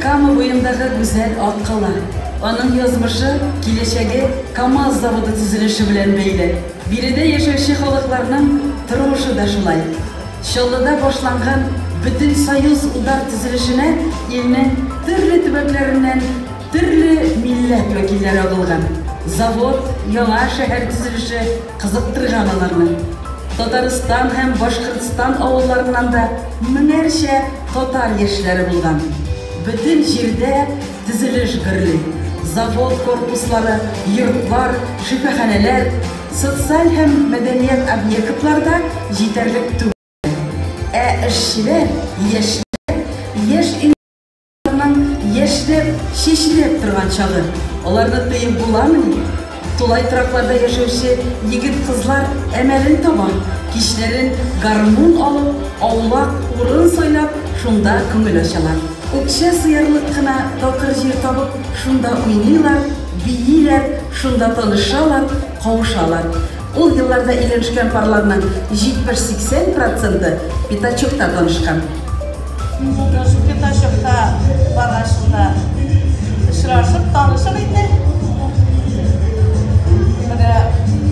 Кама буендагы гүзәл Аккала. Аның язмышы, киләчәге КАМАЗ заводы төзелеше белән бәйле. Биредә яшәүче халыкларның тормышы да шулай. Чаллыда башланган Бөтенсоюз удар төзелешенә илнең төрле төбәкләреннән төрле милләт вәкилләре агылган. Завод, яңа шәһәр төзелеше кызыктырган аларны. Татарстан һәм Башкортстан авылларыннан да меңәрчә татар яшьләре булган. Бөтен җирдә төзелеш гөрли. Завод корпуслары, йортлар, шифаханәләр, социаль һәм мәдәният объектлары да җитәрлек түгел. Ә эшчеләр, яшьләр, яшь инвесторларның яшьнәп, чәчрәп торган чагы. Аларны тыеп буламыни? Тулай торакларда яшәүче егет-кызлар әмәлен таба, кичләрен гармун алып, аулак урын сайлап, шунда күңел ачалар. Үкчә сыярлык кына такыр җир табып, шунда уйныйлар, бииләр, шунда танышалар, кавышалар. Ул елларда өйләнешкән парларның 70-80 проценты Пятачокта танышкан. Шул Пятачокта баргач шунда очрашып, танышып инде. Менә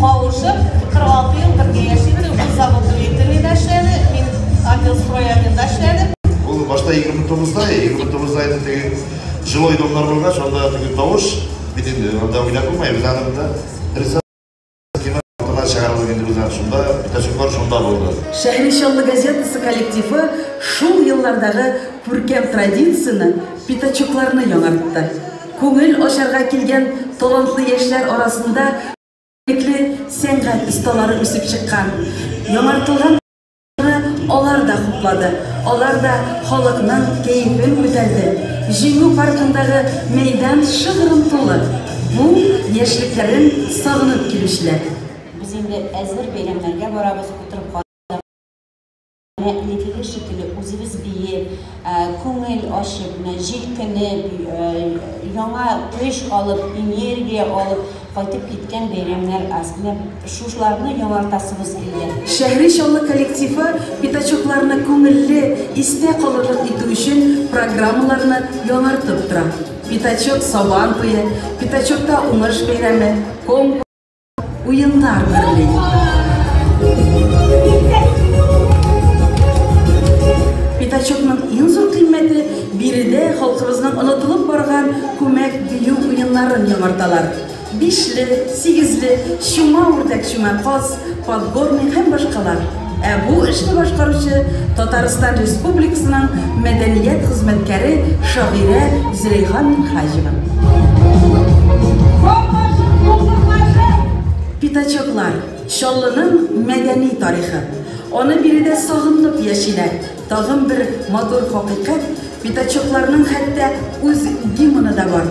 кавышып, 46 ел бергә яшибез. Ул завод-двигательныйда эшләде, мин отдел строй-отделда эшләдем. Ул башта 29-да, 29-да инде теге жилой домнар булгач, анда теге тавыш бит инде, анда уйнап булмый, без аны монда Алтына чыгардык инде без аны шунда, пятачоклар шунда булды. Шәһри Чаллы газетасы коллективы шул еллардагы күркәм традицияне, пятачокларны яңартты. Күңел ачарга килгән талантлы яшьләр арасында күренекле сәнгать осталары үсеп чыккан. Яңартылган алар да хуплады, алар да халыкның кәефен күтәрде. Җиңү паркындагы мәйдан шыгрым тулы. Бу яшьлекләрен сагынып килүчеләр. Без инде әзер бәйрәмнәргә барабыз, утырып калдык. Менә элеккеге шикелле үзебез биеп, күңел ачып, менә җилкенеп, яңа көч алып, энергия алып кайтып киткән бәйрәмнәр аз. Менә шушыларны яңартасыбыз килде. Шәһри Чаллы коллективы пятачокларны күңелле, истә калырлык итү өчен программаларны яңартып тора. Пятачок Сабан туе, Пятачокта уңыш бәйрәме, конкурс, уеннар гөрли. Пятачокның иң зур кыйммәте, биредә халкыбызның онытылып барган күмәк бию уеннарын яңарталар. Бишле, сигезле, чума үрдәк, чума каз, подгорный һәм башкалар. Ә бу эшне башкаручы Татарстан Республикасының мәдәният хезмәткәре шагыйрә Зөләйха Минһаҗева. Пятачоклар, Чаллының мәдәни тарихы. Аны биредә сагынып яшиләр. Тагын бер матур хакыйкать, пятачокларның хәтта үз гимны да бар.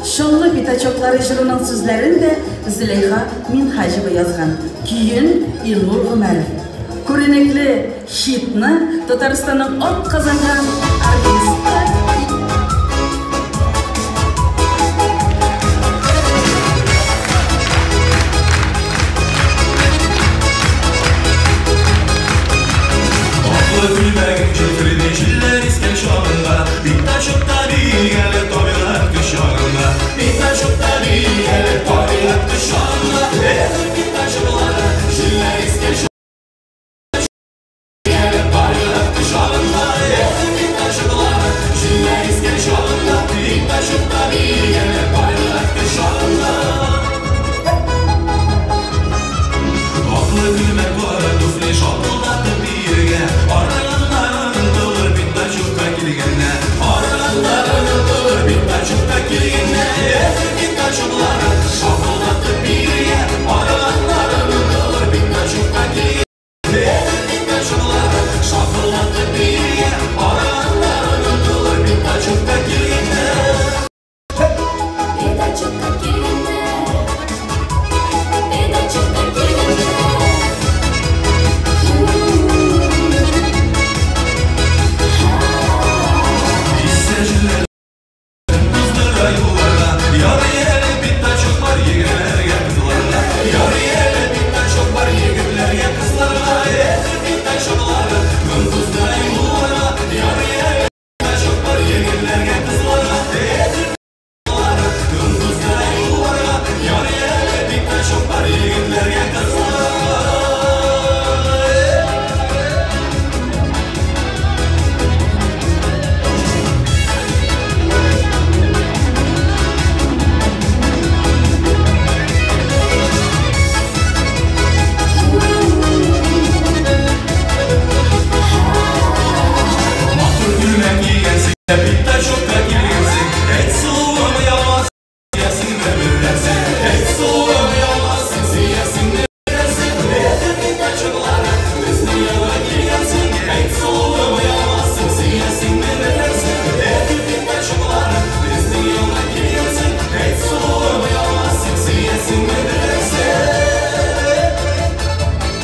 Чаллы пятачоклары җырының сүзләрен дә Зөләйха Минһаҗева язган. Көен Илнур Гомәров. Күренекле хитны Татарстанның атказанган артисты Аклы күлмәгең җилферди җилләр искән чагында, Пятачокта бигәле табигать кочагында, Пятачокта бигәле табигать кочагында, Эх, пятачоклары, җилләр искән чагында, табигать кочагында, Эх, пятачоклары.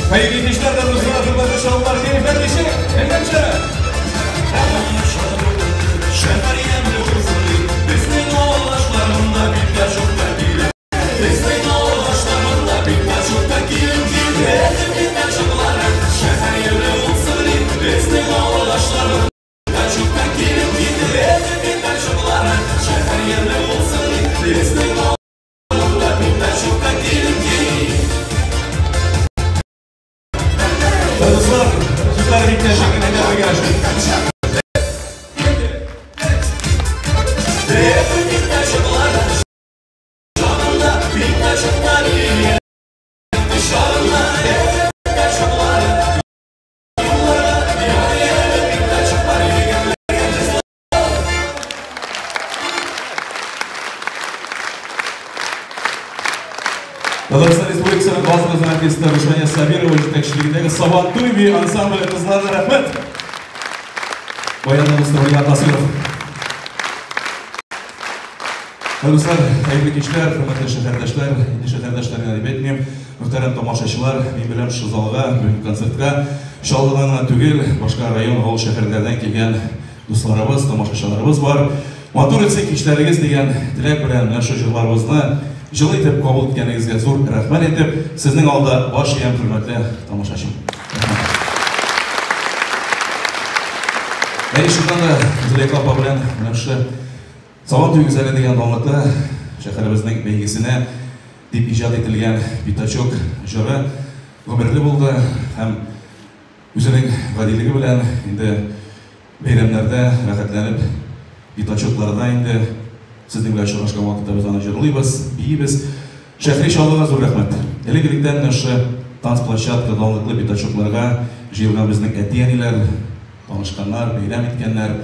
Хәерле кичләр, дуслар, хөрмәтле чаллылар, кәефләр ничек? Әйләнчә! Шәһәр ямьле булсын дип, безнең авылдашларында пятачокта килә. Безнең авылдашларында пятачокта килеп килде. Пятачоклары шәһәр ямьле булсын дип, безнең авылдашларында пятачокта килеп килде. Пятачоклары шәһәр ямьле булсын дип, безнең авылда пятачокта килеп килде. Дуслар, сүзләр бик тә шикелле бергә. Татарстан Республикасының баш артисты Рушания Сабирова җитәкчелегендәге Сабантуй бию ансамбле кызларына рәхмәт. Баянда дустым Ринат Насыров. Дуслар, хәерле кичләр, хөрмәтле шәһәрдәшләр, инде шәһәрдәшләргә дип әйтмим, мөхтәрәм тамашачылар, мин беләм шул залга, бүгенге концертка Чаллыдан гына түгел, башка район, авыл шәһәрләрдән килгән дусларыбыз, тамашачыларыбыз бар. Матур үтсен кичләрегез дигән теләк белән менә шул җырларыбызны җылы итеп кабул иткәнегезгә зур рәхмәт әйтеп, сезнең алда баш иям, хөрмәтле тамашачым. Әйе, шуннан да Зөләйха апа белән менә шушы Сабантуй гүзәле дигән данлыклы шәһәребезнең бәйгесенә дип иҗат ителгән Пятачок җыры гомерле булды һәм үзенең гадилеге белән инде бәйрәмнәрдә рәхәтләнеп пятачокларда инде сезнең белән очрашкан вакытта без аны җырлыйбыз, биибез. Шәһри Чаллыга зур рәхмәт. Элек-электән менә шушы танцплощадка, данлыклы пятачокларга җыелган безнең әти-әниләр, танышканнар, бәйрәм иткәннәр.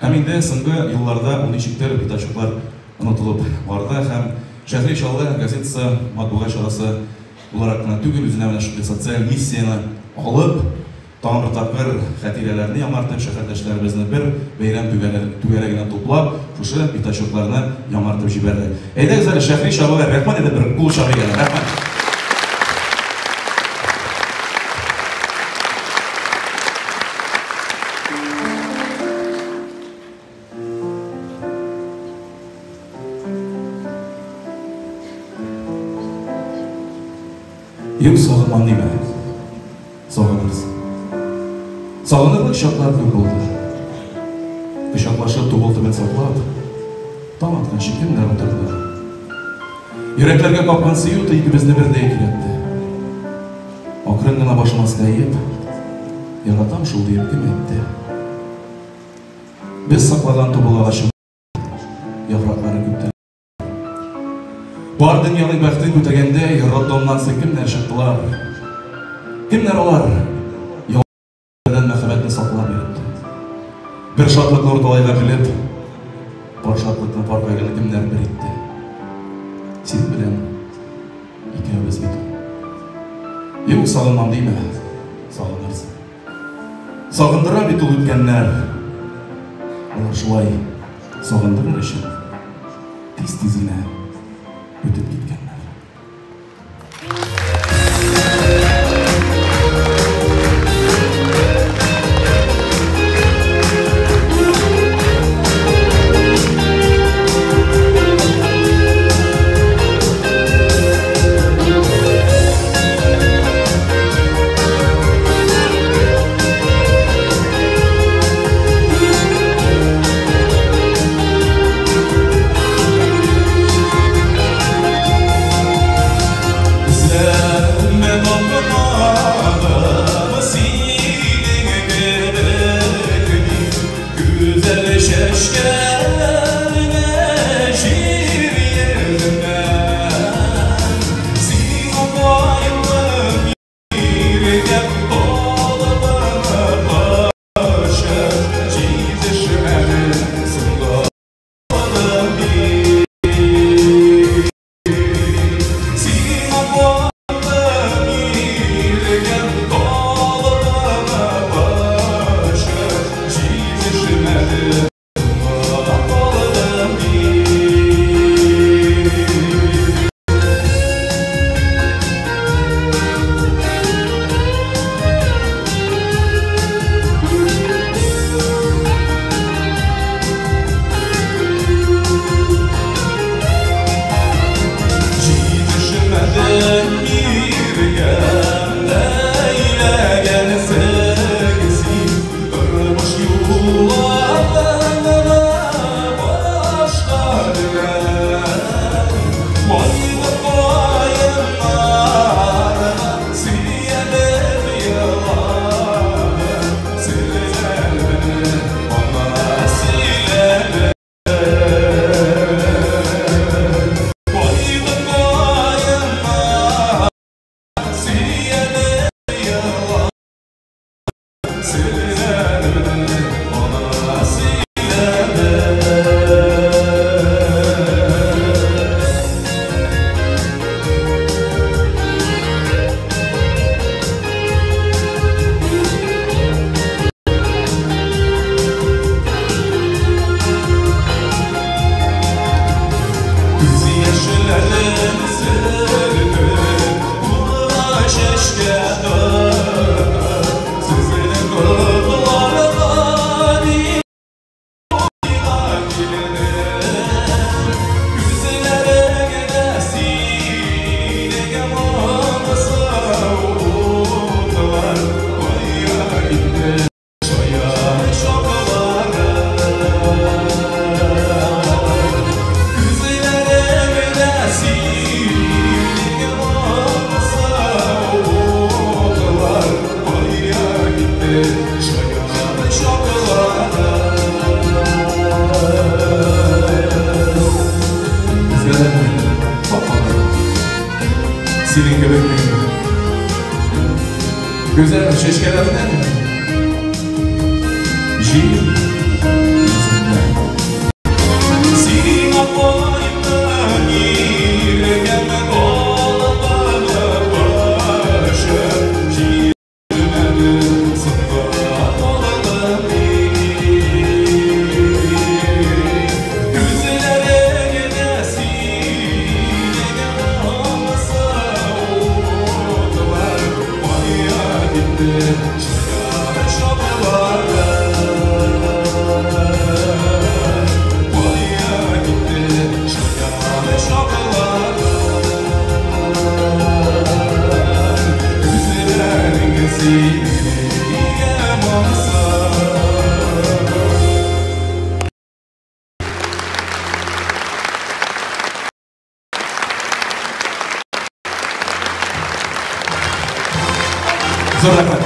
Һәм инде соңгы елларда ул ничектер пятачоклар онытылып барды һәм Шәһри Чаллы газетасы матбугат чарасы буларак кына түгел, үзенә менә шундый социаль миссияне алып, тагын бер тапкыр хатирәләрне яңартып, шәһәрдәшләребезне бер бәйрәм түгәрәгенә туплап, шушы пятачокларны яңартып җибәрде. Әйдәгез әле Шәһри Чаллыга рәхмәт әйтеп бер кул чабыйк әле. Рәхмәт. Юк, сагынмам димә. Сагынырсың. Сагынырлык чаклар күп булды. Кочаклашып, тубыл төбен саклап, таң атканчы кемнәр утырды. Йөрәкләргә капкан сөю уты икебезне бердәй көйрәтте. Акрын гына башын аска иеп, яратам шул диеп кем әйтте? Без саклаган тубыл агачы яфраклары күптән. Бар дөньяның бәхтен күтәргәндәй, роддомнан соң кемнәр чыктылар? Кемнәр алар? Яудан мәхәббәтне саклап йөртте. Бер шатлыкны урталайга бүлеп, бар шатлыкны, бар кайгыны кемнәр бер итте? Синең белән икәүбез бит ул. Юк, сагынмам димә, сагынырсың. Сагындыра бит ул үткәннәр. Алар шулай сагындырыр өчен тиз-тиз генә үтеп киткәннәр. Синең кебек гүзәл чәчкәләрдән җир йөзендә. Синең апаңның иргән олылыгы башы җирмәде сынган олылык. Күзләреңдә синең алмаса утлар, кая китте чаян чаплары? Кая китте чаян чаплары? Күзләрең синең алмаса. Зур рәхмәт.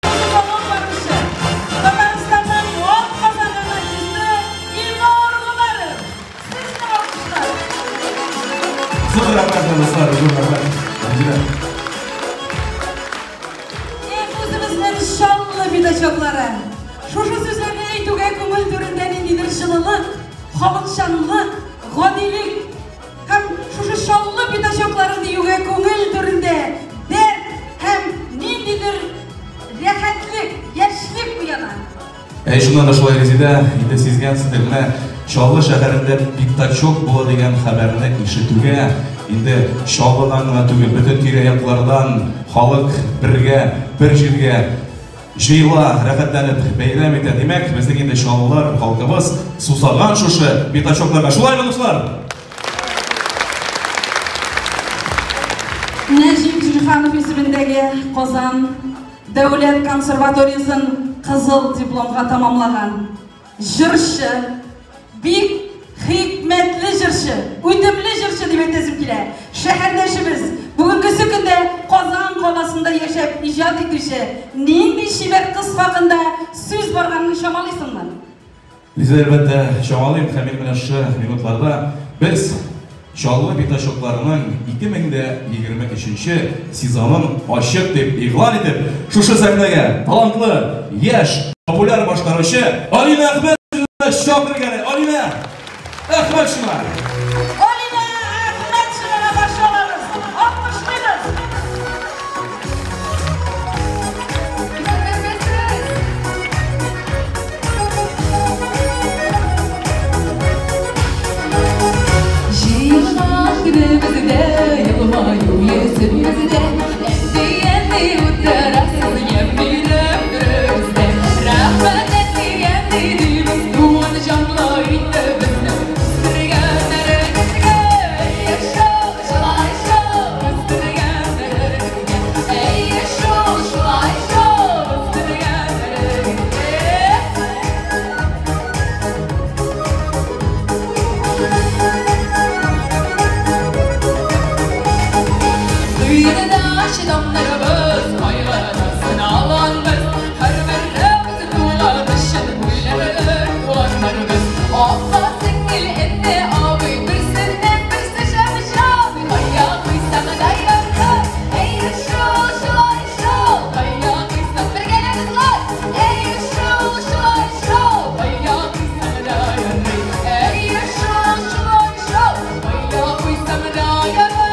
Алып баручы, Татарстанның атказанган артисты Илнур Гомәров. Сезне алкышлар. Зур рәхмәт, дуслар, зур рәхмәт. Рәмзилә. Эх, үзебезнең Чаллы пятачоклары. Шушы сүзләрне әйтүгә күңел түрендә ниндидер җылылык, халыкчанлык, гадилек һәм шушы Чаллы пятачоклары диюгә күңел түрендә дәрт һәм ниндидер рәхәтлек, яшьлек уяна. Әй, шуннан да шулай, Резидә, инде сизгәнсеңдер, менә Чаллы шәһәрендә пятачок була дигән хәбәрне ишетүгә, инде Чаллыдан гына түгел, бөтен тирә-яклардан халык бергә, бер җиргә җыела, рәхәтләнеп бәйрәм итә. Димәк, безнең инде Чаллылар, халкыбыз сусаган шушы пятачокларга. Шулаймы, дуслар? Нәҗип Җиһанов исемендәге Казан дәүләт консерваториясен кызыл дипломга тамамлаган җырчы, бик хикмәтле җырчы, үтемле җырчы дип әйтәсем килә. Шәһәрдәшебез, бүгенгесе көндә Казан каласында яшәп иҗат итүче нинди чибәр кыз хакында сүз барганын чамалыйсыңмы? Лиза, әлбәттә, чамалыйм, һәм менә шушы минутларда без Чаллы пятачокларының 2023 сезонын ачык дип игълан итеп, шушы сәхнәгә талантлы, яшь, популяр башкаручы Алинә Әхмәтшина чакырганы. Алинә Әхмәтшина! Алинә Әхмәтшинаны каршы алабыз. Алкышлыйбыз. Җыелган көнебездә, елмаю йөзебездә, әти-әни утырасыз ямь биреп төребездә. Рәхмәт, әти-әни дибез, туган җанлы итеп безне үстергәннәрегезгә. Әйе шул, шулай шул, үстергәннәрегезгә. Әйе шул, шулай шул, үстергәннәрегезгә. Кыенда чыдамнарыбыз, кайгыда сыналганбыз, һәрберебез туган өчен үләрлек туганнарбыз. Апа, сеңел, эне, абый, берсеннән берсе шәп-шәп, кая куйсаң да ярый. Әйе шул, шулай шул, кая куйсаң бергәләп кызлар. Әйе шул, шулай шул, кая куйсаң да ярый. Әйе шул, шулай шул, кая куйсаң да ярый.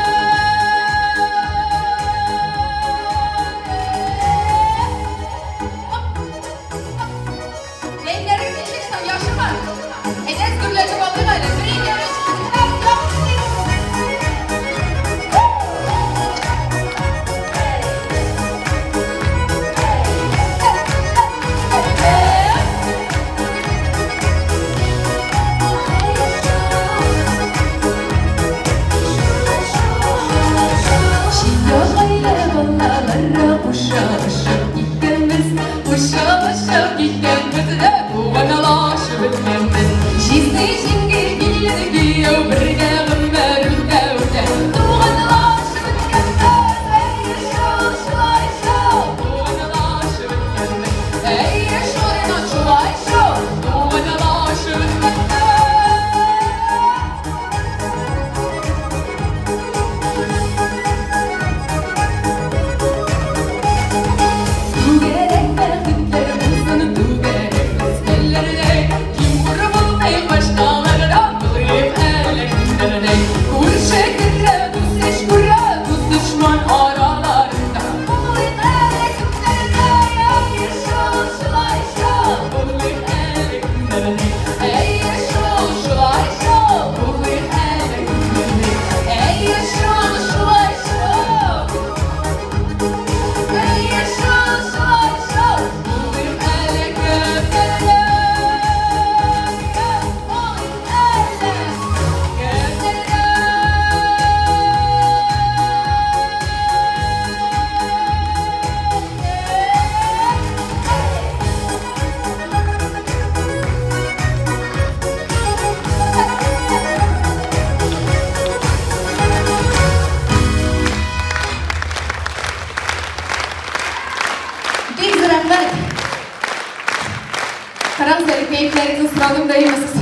Җырладым да имесез.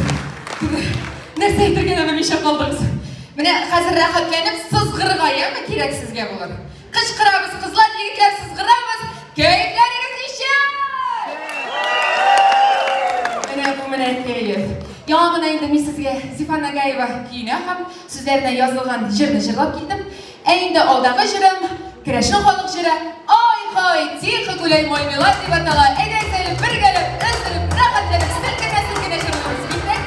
Нәрсә әйтергә дә белмичә калдыгыз. Менә хәзер рәхәтләнеп сызгырырга яме кирәк сезгә булыр. Кычкырабыз, кызлар, егетләр, сызгырабыз. Кәефләрегез ничек? Менә бу менә кәеф. Яңа гына инде мин сезгә Зифа Нагаева көенә һәм сүзләренә язылган җырны җырлап килдем. Ә инде алдагы җырым керәшен халык җыры Ай-хай, тихо гуляй, мой милай дип атала. Әйдәгез әле бергәләп, өздереп, рәхәтләнеп, селкенә-селкенә җырлыйбыз. Киттек.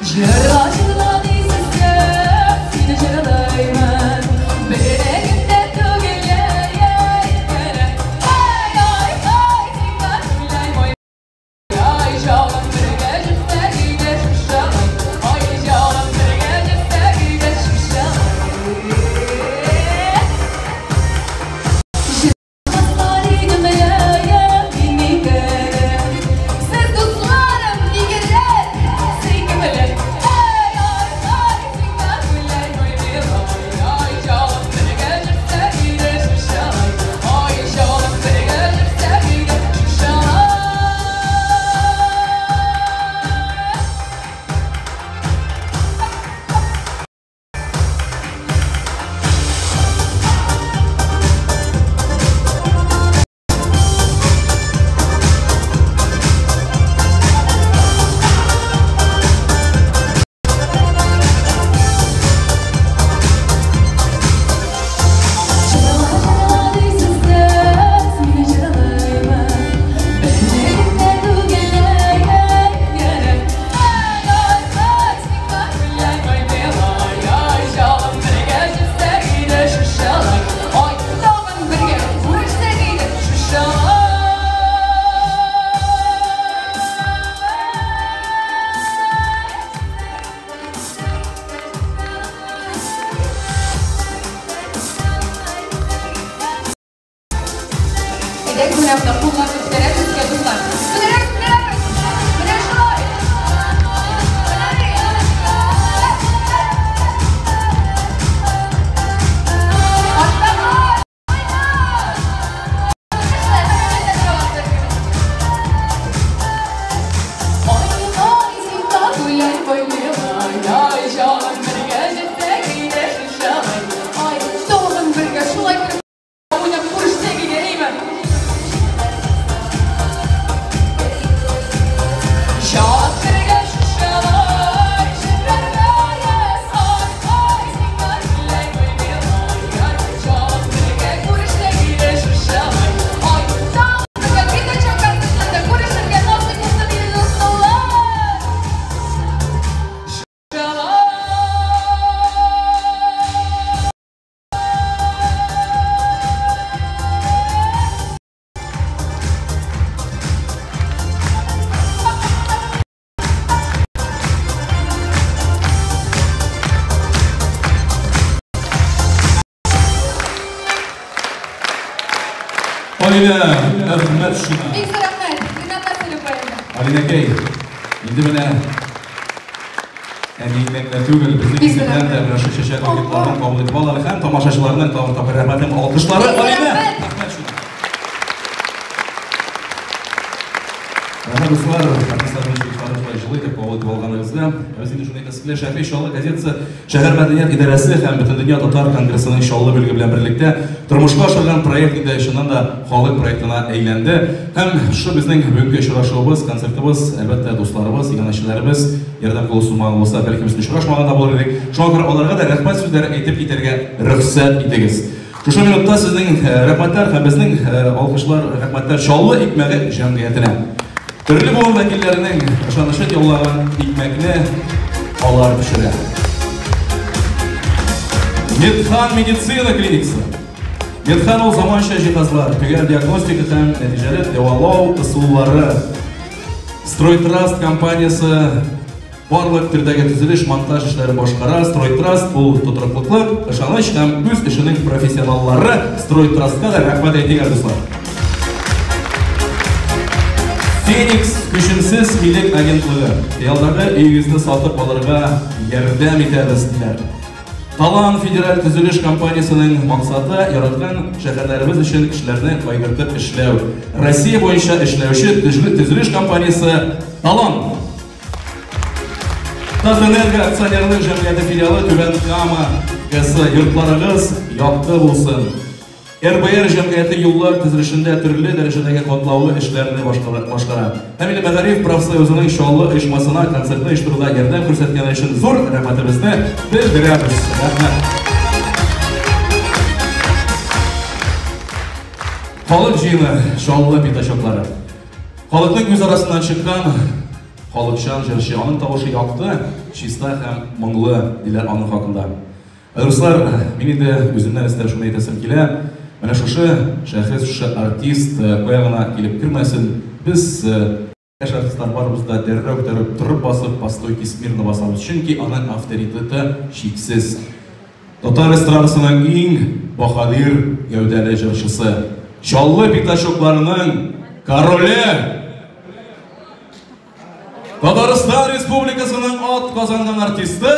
Җырла, җырла дисезгә, сине җырлаймын. Беләгемдә түгел, әй, ай, ай, ай, сиңа гуляй, мой ай, җаным бергә җөрсәк иде шушылай. Ай, җаным бергә җөрсәк иде шушылай. Җырлар идем, әй, мин икәнем. Сез дусларым, егетләр, сөйкемле. Ай, ай, ай, сиңа гуляй, мой милай. Ай, җаным бергә җөрсәк иде шушылай. Ай, җаным бергә җөрсәк иде шушылай. Җырла, җырла дисезгә, сине җырлаймын. Беләгемдә түгел, әй, әй, ай, ай, ай, сиңа гуляй, мой милай. Ай, җаным бергә җөрсәк иде шушылай. Ай, тагын бергә күрешсәк иде шушылай. Әйдәгез, менә монда кулларны күтәрәбез өскә, дуслар. Күтәрәбез, күтәрәбез. Менә шулай. Артта Ай, ай, сиңа гуляй, мой милай. Ай, җаным бергә җөрсәк иде шушылай. Ай, тагын бергә шулай кереп уйнап күрешсәк иде, әйме? Җан бергә шушылай, җырларбыз. Ай, ай, сиңа гуляй, мой милай. Ай, җаным бергә күрешсәк иде шушылай. Ай, тагын бергә Пятачок концертында күрешергә насыйп булсын иде, дуслар. Шушылай. Алинә Әхмәтшина. Бик зур рәхмәт. Ринат Васильев. Алинәкәй, инде менә әниеңнән генә түгел, безнең Бик зур исемнән дә рәхмәт. менә шул чәчәк букетларын кабул итеп алалар һәм тамашачыларның тагын тапкыр рәхмәт һәм алкышлары. Бик зур Алинә рәхмәт. Әхмәтшина. Рәхмәт, дуслар, артистларның чыгышларын шулай җылы итеп кабул итеп алганыгызга. Без инде шуны әйтәсе килә, Шәһри Чаллы газетасы Шәһәр мәдәният идарәсе һәм Бөтендөнья татар конгрессының Чаллы бүлеге белән берлектә тормышка ашырган проект инде чыннан да халык проектына әйләнде. Һәм шушы безнең бүгенге очрашуыбыз, концертыбыз, әлбәттә, дусларыбыз, иганәчеләребез ярдәм кулы сузмаган булса, бәлки без очрашмаган да булыр идек. Шуңа күрә аларга да рәхмәт сүзләре әйтеп китәргә рөхсәт итегез. Шушы минутта сезнең рәхмәтләр һәм безнең алкышлар, рәхмәтләр Чаллы икмәге җәмгыятенә. Төрле буын вәкилләренең ышанычын яулаган икмәкне алар пешерә. Медхан медицина клиникасы. Медхан ул заманча җиһазлар, төгәл диагностика һәм нәтиҗәле дәвалау ысуллары. Стройтраст компаниясе барлык төрдәге төзелеш, монтаж эшләрен башкара. Стройтраст ул тотрыклылык, ышаныч һәм үз эшенең профессионаллары. Стройтрастка да рәхмәт әйтик, дуслар. Феникс күчемсез милек агентлыгы. Хыялдагы өегезне сатып алырга ярдәм итәбез, диләр. Талан федераль төзелеш компаниясенең максаты яраткан шәһәрләребез өчен кешеләрне кайгыртып эшләү. Россия буенча эшләүче төзелеш компаниясе Талан. Татэнерго акционерлык җәмгыяте филиалы Түбән Кама ГЭСы йортларыгыз якты булсын. РБР җәмгыяте юллар төзелешендә төрле дәрәҗәдәге катлаулы эшләрне башкара. Һәм инде Мәгариф профсоюзының Чаллы оешмасына концертны оештыруда ярдәм күрсәткәне өчен зур рәхмәтебезне белдерәбез. Рәхмәт. Халык җыены, Чаллы пятачоклары. Халыкның күз арасыннан чыккан халыкчан җырчы. Аның тавышы якты, чиста һәм моңлы, диләр аның хакында. Дуслар, мин инде үземнән өстәп шуны әйтәсем килә. Менә шушы шәхес, шушы артист кая гына килеп кермәсен, без яшь артистлар барыбыз да дәррәү күтәреп торып басып, по стойке смирно басабыз. Чөнки аның авторитеты чиксез. Татар эстрадасының иң баһадир гәүдәле җырчысы, Чаллы пятачокларының короле, Татарстан Республикасының ат казанган артисты.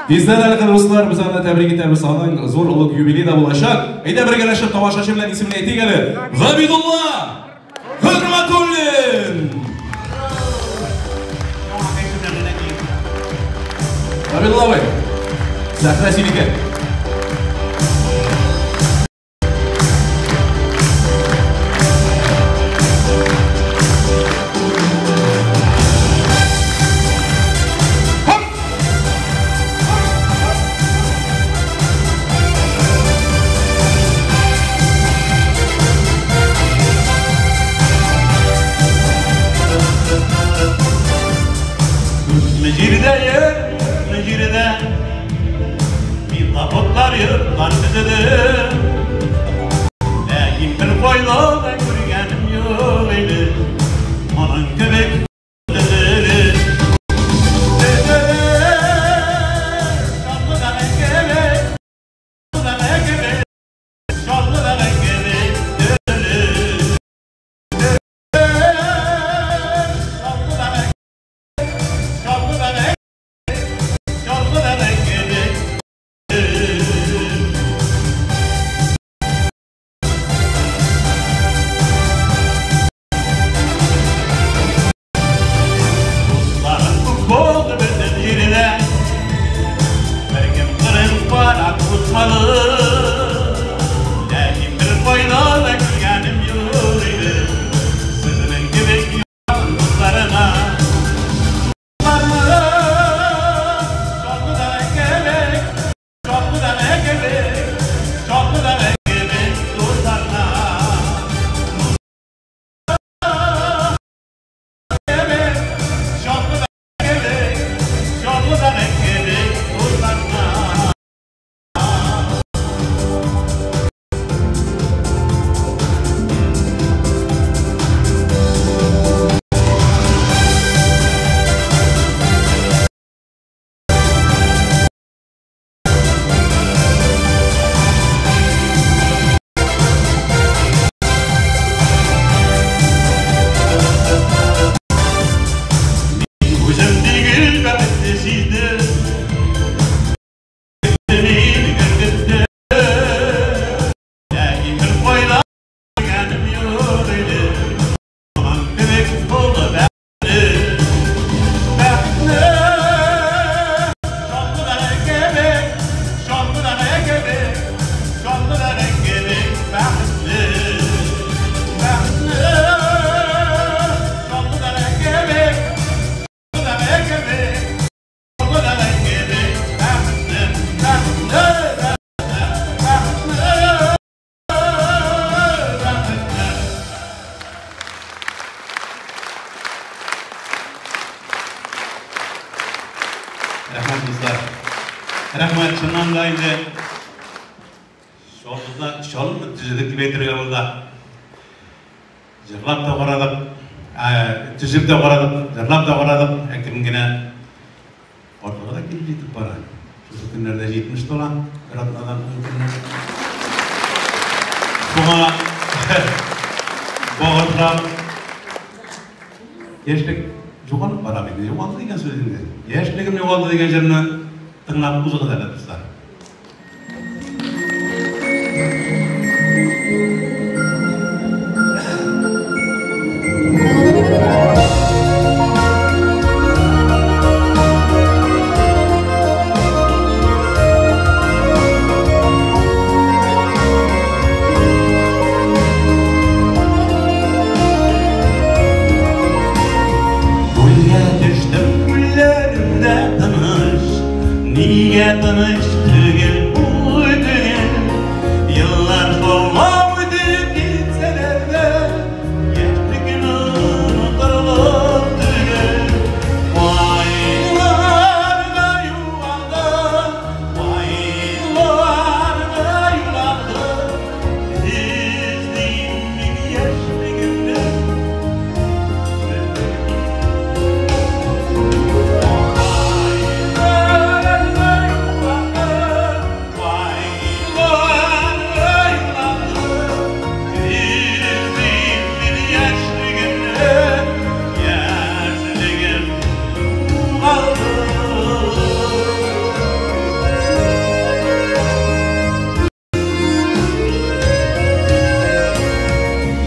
Тиздән әле, дуслар, без аны тәбрик итәбез, аның зур олуг юбилей да булачак. Әйдә бергәләшеп тамашачы белән исемен әйтик әле. Габидулла Хөрмәтуллин! Габидулла абый, сәхнә синеке. Җирдә йөртмө җирдә мин заводлар йортлар төзедем, ләкин бер кайда да күргәнем юк иде моның кебек төзелеш. Чаллыдагы кебек, Чаллыдагы кебек, Чаллыдагы кебек төзелеш. Чаллыдагы, Чаллыдагы, Чаллыдагы кебек. Дусларым күп булды бөтен җирдә, беркем кырын карап узмады, ләкин бер кайда да күргәнем юк иде сезнең кебек якын дусларына. Чаллыдагы кебек, Чаллыдагы кебек, Чаллыдагы кебек дусларына. Кебек, Чаллыдагы кебек, Чаллыдагы кебек дусларына. Мин үзем түгел бәхетне сиздем, мине өркетте, ләкин бер кайда күргәнем юк иде моның кебек олы бәхетне. Бәхетне Чаллыдагы кебек, Чаллыдагы кебек, Чаллыдагы кебек бәхетне. Бәхетне Чаллыдагы кебек, Чаллыдагы кебек, Чаллыдагы кебек бәхетне, бәхетне, бәхетне, бәхетне. Рәхмәт, дуслар. Рәхмәт, чыннан да инде Чаллыда, Чаллыны төзедек дип әйтергә була. Җырлап та карадык, төзеп тә карадык, җырлап та карадык, әкрен генә картлыгы да килеп җитеп бара. Шушы көннәрдә 70 тула, бер атнадан 10 көннән. Шуңа Багышлап. Яшьлек югалып бара бит. Югалды дигән сүз инде. Яшьлегем югалды дигән җырны тыңлап узыгыз әле, дуслар. Күлгә төштем, күлләремдә тыныч, нигә тыныч түгел бу түгел? Еллар шаулап үтеп китсәләр дә, яшьлегем онытырлык түгел. Айларга югалды, айларга югалды, эзлим мин яшьлегемне.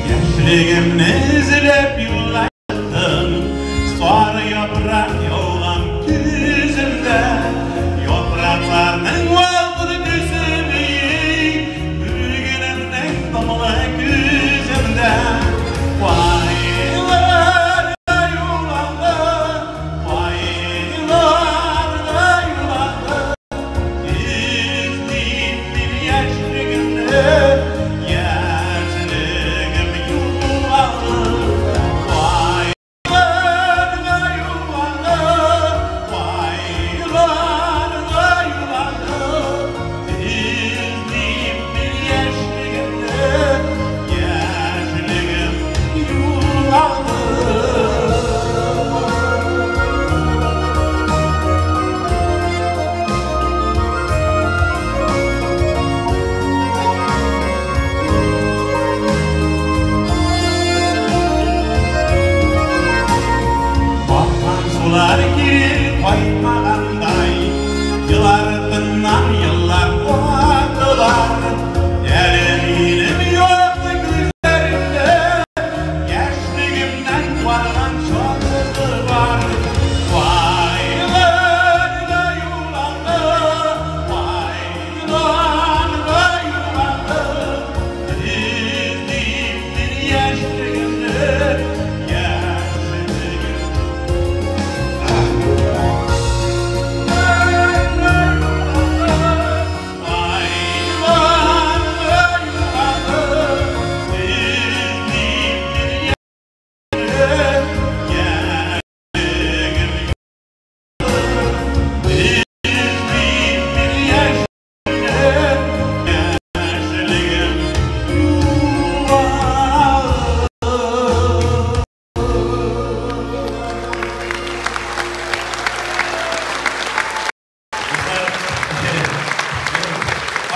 Яшьлегемне эзләп юлга чыктым, сары яфрак яуган көземдә, яфракларның алтын төсе бөгенемнең дымлы күземдә. Айларга юлланды, айларга юлланды, эзлим мин яшьлегемне, яшьлегем югалды. Айларга югалды, айларга югалды, эзлим мин яшьлегемне, яшьлегем югалды. Аккан сулар кире кайтмагандай, еллар артыннан еллар аттылар. Әле минем якты күзләремдә яшьлегемнән калган шатлыгы бар. Айларга юлланды, айларга юлланды, эзлим мин яшьлегемне, яшьлегем.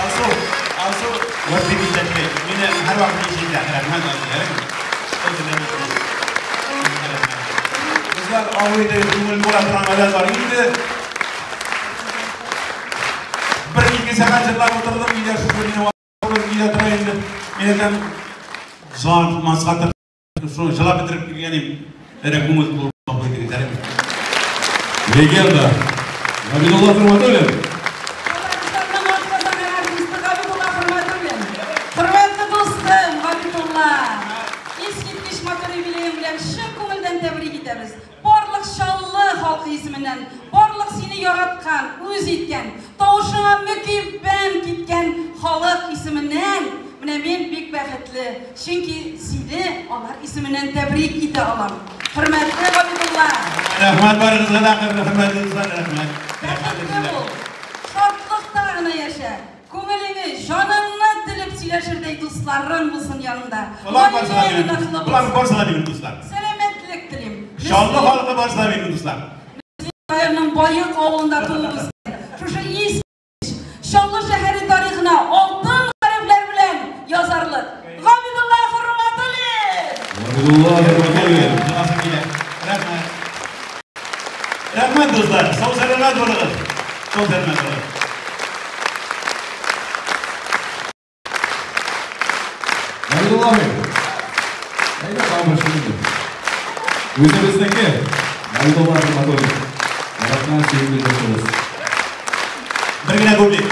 Алсу, Алсу, вот бик иҗатлы. Мине һәрвакыт ишетә, рәхмәт Алсу. Дуслар, авыл итеп күңел була торган гадәт бар инде. Бер-ике сәгать җырлап утырдым, өйдә шушы мине вакыт өйдә тора инде. Мин әйтәм, зар тумаска шуны җылап бетереп килгән идем. Әнә күңел тулып куйды, Легенда Габидулла Хөрмәтуллин. Татарстанның атказанган артисты Габидулла Хөрмәтуллин. Хөрмәтле дустым Габидулла! Искиткеч матур юбилеең белән чын күңелдән тәбрик итәбез. Барлык Чаллы халкы исеменнән, барлык сине яраткан, үз иткән, тавышыңа мөкиббән киткән халык исеменнән менә мин бик бәхетле, чөнки сине алар исеменнән тәбрик итә алам. Хөрмәтле Габидулла! Рәхмәт барыгызга да, хөрмәтле дуслар, рәхмәт. Бәхетле бул, шатлыкта гына яшә. Күңелеңне, җаныңны телеп сөйләшердәй дусларың булсын янында. Болар барсы да Гаиләң минем, ныклы болар булсын. барсы да минем дуслар. Сәламәтлек телим. Чаллы халкы барсы да минем дуслар. Районның Баек авылында туып үскән. Шушы искиткеч Чаллы шәһәре тарихына алтын хәрефләр белән язарлык. Габидулла Хөрмәтуллин! Абдулла Нурматуллин. Җыласым килә. Рәхмәт. Рәхмәт, дуслар. Сау сәламәт булыгыз. Сау сәламәт булыгыз. Абдулла абый. Әйдә, камыр шундый. Үзебезнеке. Абдулла Нурматуллин. Яраткан сөекле җырчыбыз. Бер генә куплет.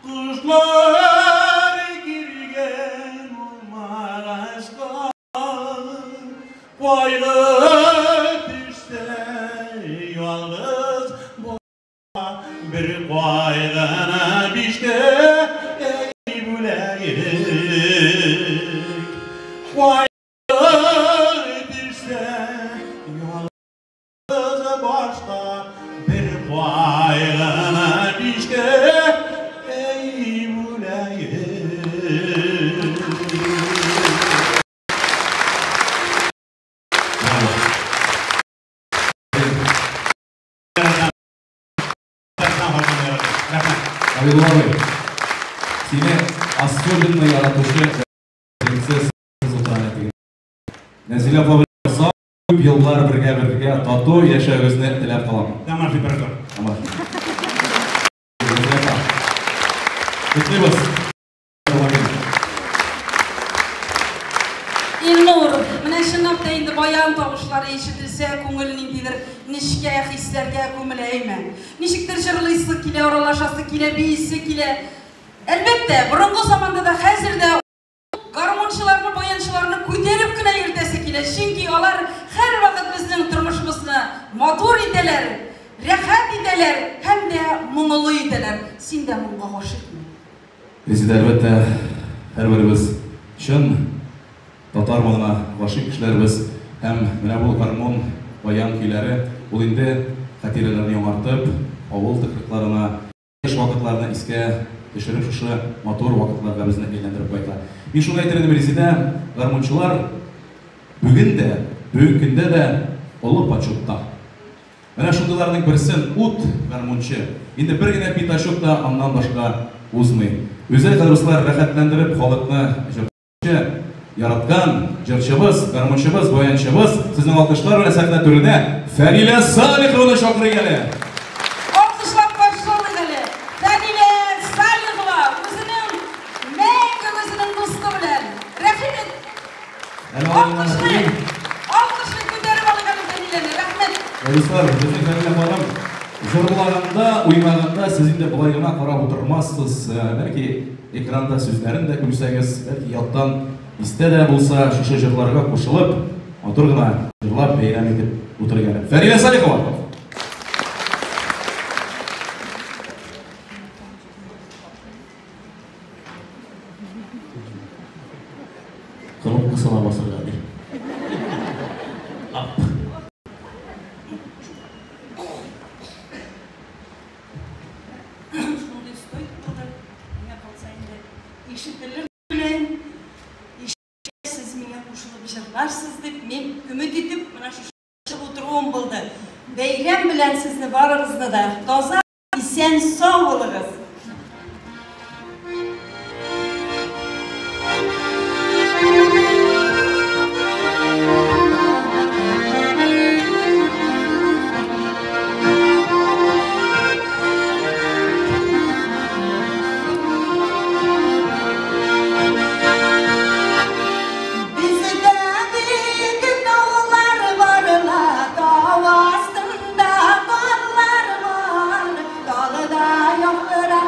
Kuşlar girgen olmağaçka, Koylu düşse yalnız bir koygana bişte ey büleyik. Koylu düşse yalnız başta bir koygana bişte ey büleyik. Абдулла абый, сине особенно яратучы принцесса утыра. Нәзилә апа белән озак күп еллар бергә-бергә тату яшәвегезне теләп калам. Домашний репертуар. Тамам. Нәзилә апа. Котлыйбыз. Илнур, менә чынлап та инде баян тавышлары ишетелсә, күңел ниндидер нечкә хисләргә күмелә әйме. Ничектер җырлыйсы килә, аралашасы килә, биисе килә. Әлбәттә, борынгы заманда да хәзер дә гармунчыларны, баянчыларны күтәреп кенә йөртәсе килә. Чөнки алар һәрвакыт безнең тормышыбызны матур итәләр, рәхәт итәләр һәм дә моңлы итәләр. Син дә моңга гашыйкмы? Резеда, әлбәттә, һәрберебез чын татар моңына гашыйк кешеләрбез һәм менә бу гармун, баян көйләре ул инде хатирәләрне яңартып, авыл тыкрыкларына, яшь вакытларны искә төшереп, шушы матур вакытларга безне әйләндереп кайта. Мин шуны әйтер идем, Резеда, гармунчылар бүген дә, бүгенге көндә дә олы почетта. Менә шундыйларның берсен ут гармунчы. Инде бер генә пятачок та аннан башка узмый. Үзе дуслар рәхәтләндереп халыкны җырчы, яраткан җырчыбыз, гармунчыбыз, баянчыбыз, сезнең алкышлар белән сәхнә түренә Фәнилә Салихованы чакырыйк әле. Алкышлап каршы алыйк әле. Фәнилә Салихова үзенең мәңге үзенең дусты белән. Рәхим ит. Әле алайга Алкышлыйк. Алкышлыйк, күтәреп алыйк әле Фәниләне. Рәхмәт. Дуслар, безнең Фәнилә ханым җырлаганда, уйнаганда сез инде болай гына карап утырмассыз. Бәлки экранда сүзләрен дә күрсәгез, бәлки яттан истә дә булса, шушы җырларга кушылып, матур гына җырлап бәйрәм итеп утырыйк әле. Фәнилә Салихова. Кнопкасына басырга ди. Ап. Шундый стой булды. Миңа калса инде ишетелер белән. Сез миңа кушылып җырларсыз дип, мин өмет итеп, менә шушы чыгып утыруым булды. Бәйрәм белән сезне барыгызны да таза, исән, сау булыгыз. Bizde büyük dağlar var la, dağ astında dağlar var, dağda yaprak.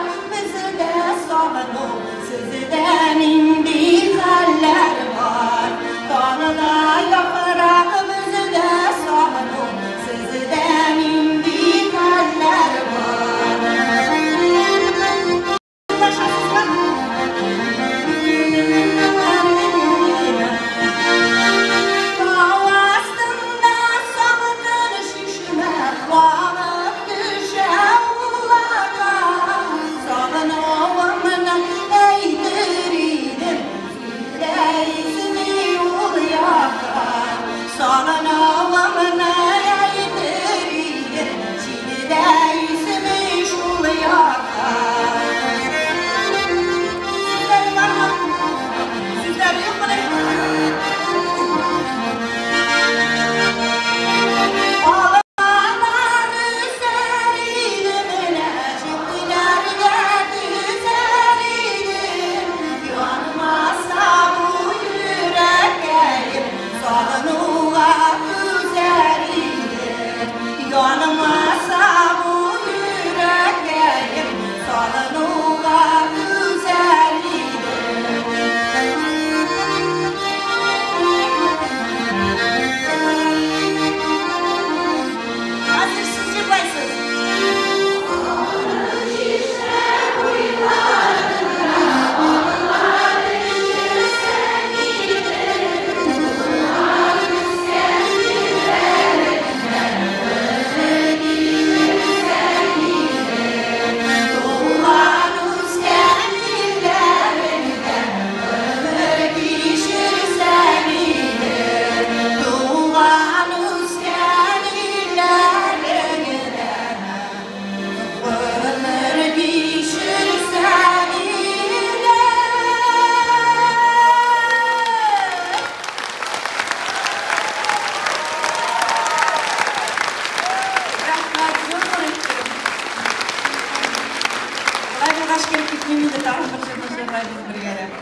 тәгәрәп.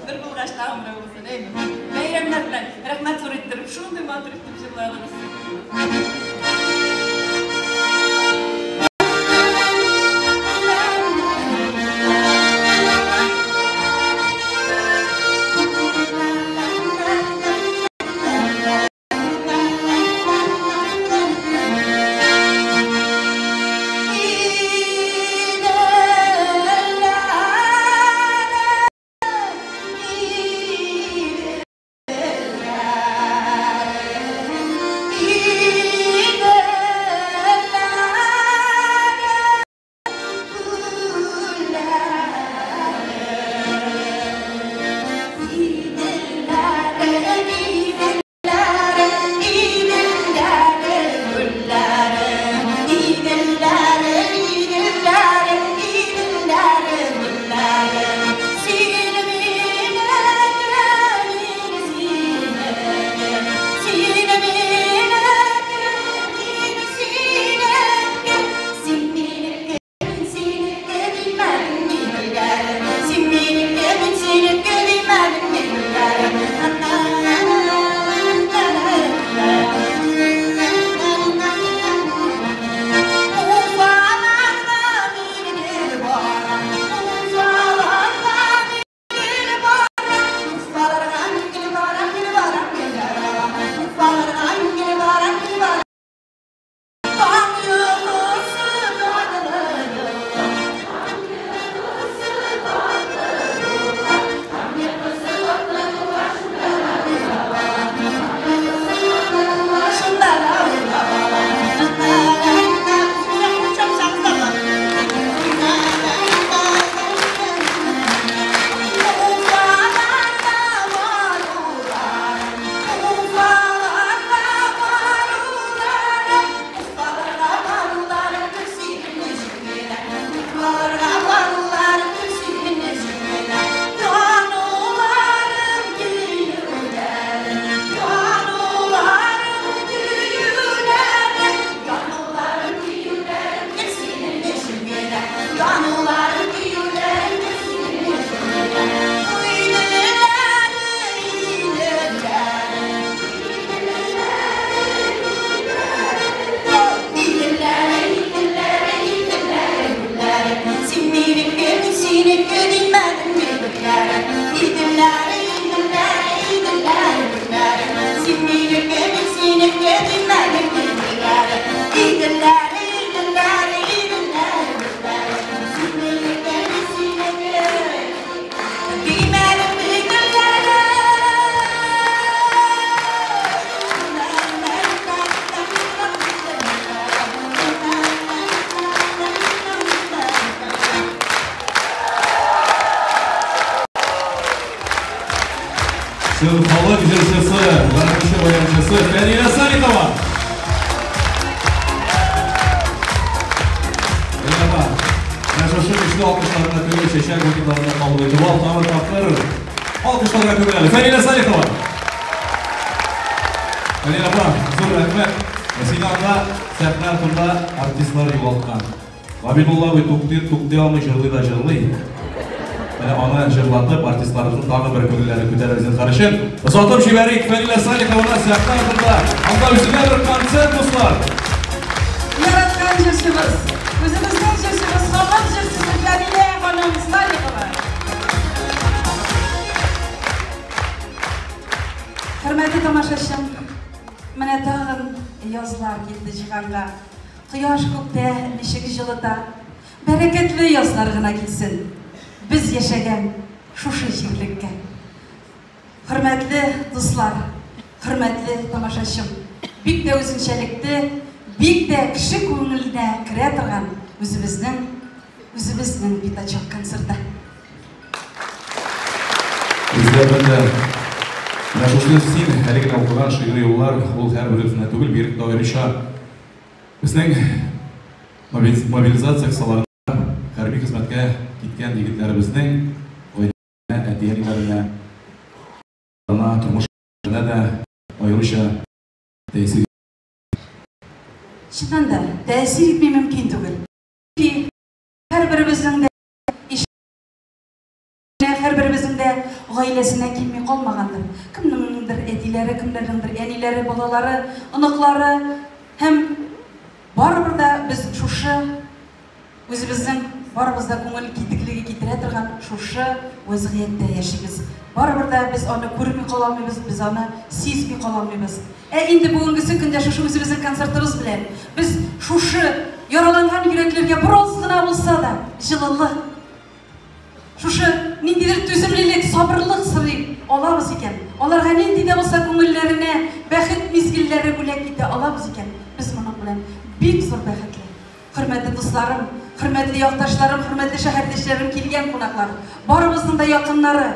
Бер булгач тагын берәү булсын, әйме? Бәйрәмнәр белән, рәхмәт зур иттереп, шундый матур итеп җырладыгыз. Чын халык җырчысы, гармунчы баянчысы Фәнилә Салихова. Фәнилә апа, менә шушы көчле алкышларына түгел, чәчәк букетларына кабул итеп ал, тагын бер тапкыр алкышларга түгел әле. Фәнилә Салихова. Фәнилә апа, зур рәхмәт. Син анда сәхнә артында артистлар югалткан. Габидулла абый туктый, туктый алмый, җырлый да җырлый. Менә аны җырлатып, артистларыбызның тагын бер күңелләрен күтәрер зинһар өчен. Озатып җибәрик Фәнилә Салихованы сәхнә артында. Анда үзенә бер концерт, дуслар. Яраткан җырчыбыз, үзебезнең җырчыбыз, халык җырчысы Фәнилә ханым Салихова. Хөрмәтле тамашачым, менә тагын язлар килде җиһанга. Кояш күктә ничек җылыта. Бәрәкәтле язлар гына килсен без яшәгән шушы җирлеккә. Хөрмәтле дуслар, хөрмәтле тамашачым, бик тә үзенчәлекле, бик тә кеше күңеленә керә торган үзебезнең үзебезнең пятачок концерты. Үзләренең дә менә шушы син әле генә укыган шигъри юллар, ул һәрберебезнең түгел, бигрәк тә аеруча безнең мобилизация кысаларында хәрби хезмәткә киткән егетләребезнең гаиләләренә, әти-әниләренә, тормыш дә аеруча тәэсир. Чыннан да, тәэсир итми мөмкин түгел. Чөнки һәрберебезнең дә Һәрберебезнең дә гаиләсенә килми калмагандыр. Кемнеңдер әтиләре, кемнәрнеңдер әниләре, балалары, оныклары һәм барыбер дә без шушы үзебезнең барыбыз да күңел китеклеге китерә торган шушы вәзгыятьтә яшибез. Барыбер дә без аны күрми кала алмыйбыз, без аны сизми кала алмыйбыз. Ә инде бүгенгесе көндә шушы үзебезнең концертыбыз белән без шушы яраланган йөрәкләргә бераз гына булса да җылылык, шушы ниндидер түземлелек, сабырлык сорый алабыз икән, аларга нинди дә булса күңелләренә бәхет мизгелләре бүләк итә алабыз икән, без моның белән бик зур бәхетле. Хөрмәтле дусларым, хөрмәтле якташларым, хөрмәтле шәһәрдәшләрем, килгән кунаклар, барыбызның да якыннары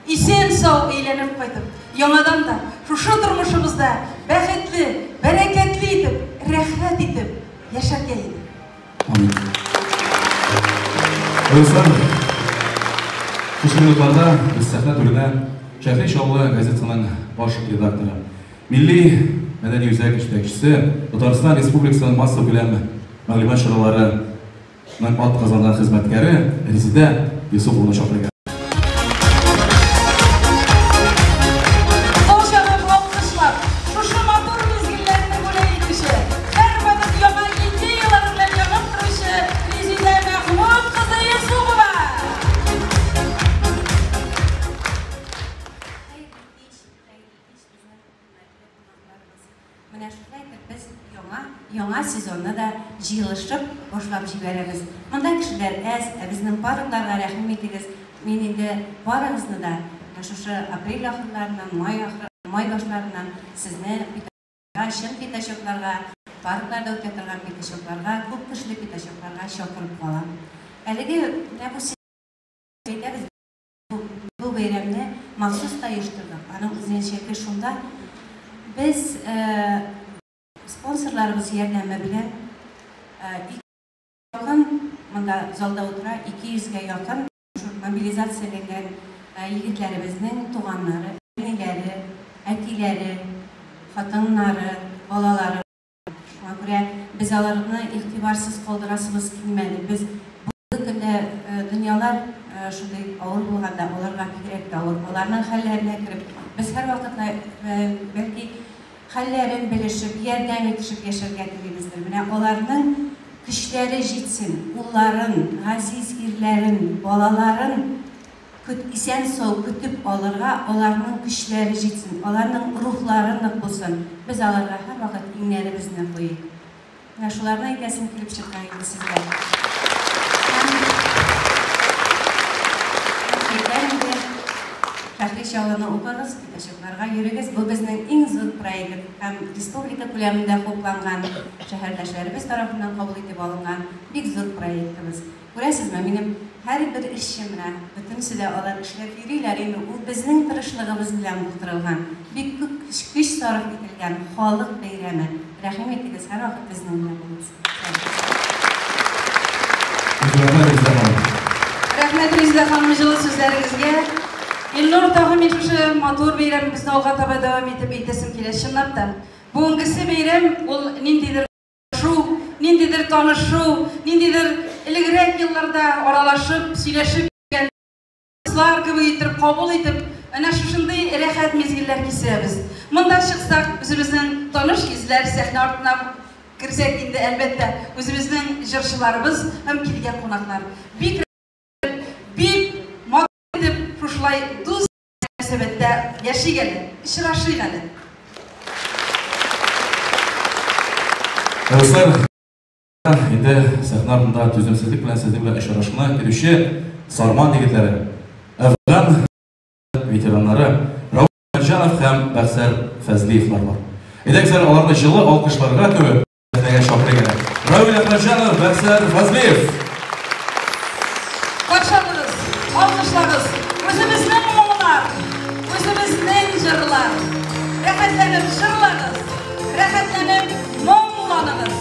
исән-сау әйләнеп кайтып, яңадан да шушы тормышыбызда бәхетле, бәрәкәтле итеп, рәхәт итеп яшәргә иде. Амин. Дуслар, шушы минутларда без сәхнә түренә Шәһри Чаллы газетасының баш редакторы, Милли мәдәни үзәк җитәкчесе, Татарстан Республикасының массакүләм мәгълүмат чараларының атказанган хезмәткәре Резидә Юсупованы чакырырга. Кул чабып алкышлап, шушы матур мизгелләрне бүләк итүче, һәрвакыт яңа идеялар белән янып торучы Резидә Мәхмүт кызы Юсупова. Хәерле кич, хәерле кич, безнең хөрмәтле кунакларыбыз. Менә шулай итеп без яңа яңа сезонны да җыелышып башлап җибәрәбез. Монда кешеләр әз, ә безнең паркларга рәхим итегез. Мин инде барыгызны да менә шушы апрель ахырларыннан, май ахыры, май башларыннан сезне чын пятачокларга, паркларда үтә торган пятачокларга, күп кешеле пятачокларга чакырып калам. Әлеге менә бу әйтәбез, бу бәйрәмне махсус та оештырдык. Аның үзенчәлеге шунда, без спонсорларыбыз ярдәме белән якын монда залда утыра 200гә якын мобилизацияләнгән егетләребезнең туганнары, әниләре, әтиләре, хатыннары, балалары. Шуңа күрә без аларны игътибарсыз калдырасыбыз килмәде. Без бүгенге көндә дөньялар шундый авыр булганда, аларга бигрәк тә авыр. Аларның хәлләренә кереп, без һәрвакыт бәлки хәлләрен белешеп, ярдәм итешеп яшәргә телибездер. Менә аларның көчләре җитсен, улларын, газиз ирләрен, балаларын исән-сау көтеп алырга аларның көчләре җитсен, аларның рухлары нык булсын. Без аларга һәрвакыт иңнәребезне куйыйк. Менә шуларны әйтәсем килеп чыккан инде сезгә. Һәм инде Шәһри Чаллыны укыгыз, пятачокларга йөрегез. Бу безнең иң зур проект һәм республика күләмендә хупланган, шәһәрдәшләребез тарафыннан кабул итеп алынган бик зур проектыбыз. Күрәсезме, минем һәрбер эшче менә, бөтенесе дә алар эшләп йөриләр инде. Ул безнең тырышлыгыбыз белән булдырылган, бик күп көч сарыф ителгән халык бәйрәме. Рәхим итегез, һәрвакыт безнең белән булыгыз. Рәхмәт, Резидә ханым. Рәхмәт, Резидә ханым, җылы сүзләрегезгә. Илнур, тагы мин шушы матур бәйрәмебезне алга таба дәвам итеп әйтәсем килә. Чынлап та, бүгенгесе бәйрәм ул ниндидер шу, ниндидер танышу, ниндидер элегрәк елларда аралашып, сөйләшеп йөргән дуслар кебек итеп кабул итеп, әнә шушындый рәхәт мизгелләр кичерәбез. Монда чыксак, үзебезнең таныш йөзләр, сәхнә артына керсәк инде, әлбәттә, үзебезнең җырчыларыбыз һәм килгән кунаклар. Бик бик матур итеп шушылай дус мөнәсәбәттә яшик әле, очрашыйк әле. Дуслар, инде сәхнә артында түземсезлек белән сезнең белән очрашуны көтүче Сарман егетләре, Әфган ветераннары Раул Әхмәтҗанов һәм Бәхсәр Фәзлиевлар бар. Әйдәгез әле аларны җылы алкышларга күмеп сәхнәгә чакырыйк әле. Раул Әхмәтҗанов, Бәхсәр Фәзлиев. Каршы алыгыз, алкышлагыз. Үзебезнең моңнар, үзебезнең җырлар. Рәхәтләнеп җырлагыз, рәхәтләнеп моңланыгыз.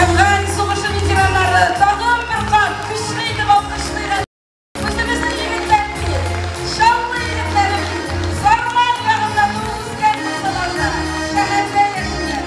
Әфган сугышы ветераннары тагын бер кат көчле итеп алкышлыйк әле. Үзебезнең егетләр бит, Чаллы егетләре бит, Сарман ягында туып үскән булсалар да, шәһәрдә яшиләр.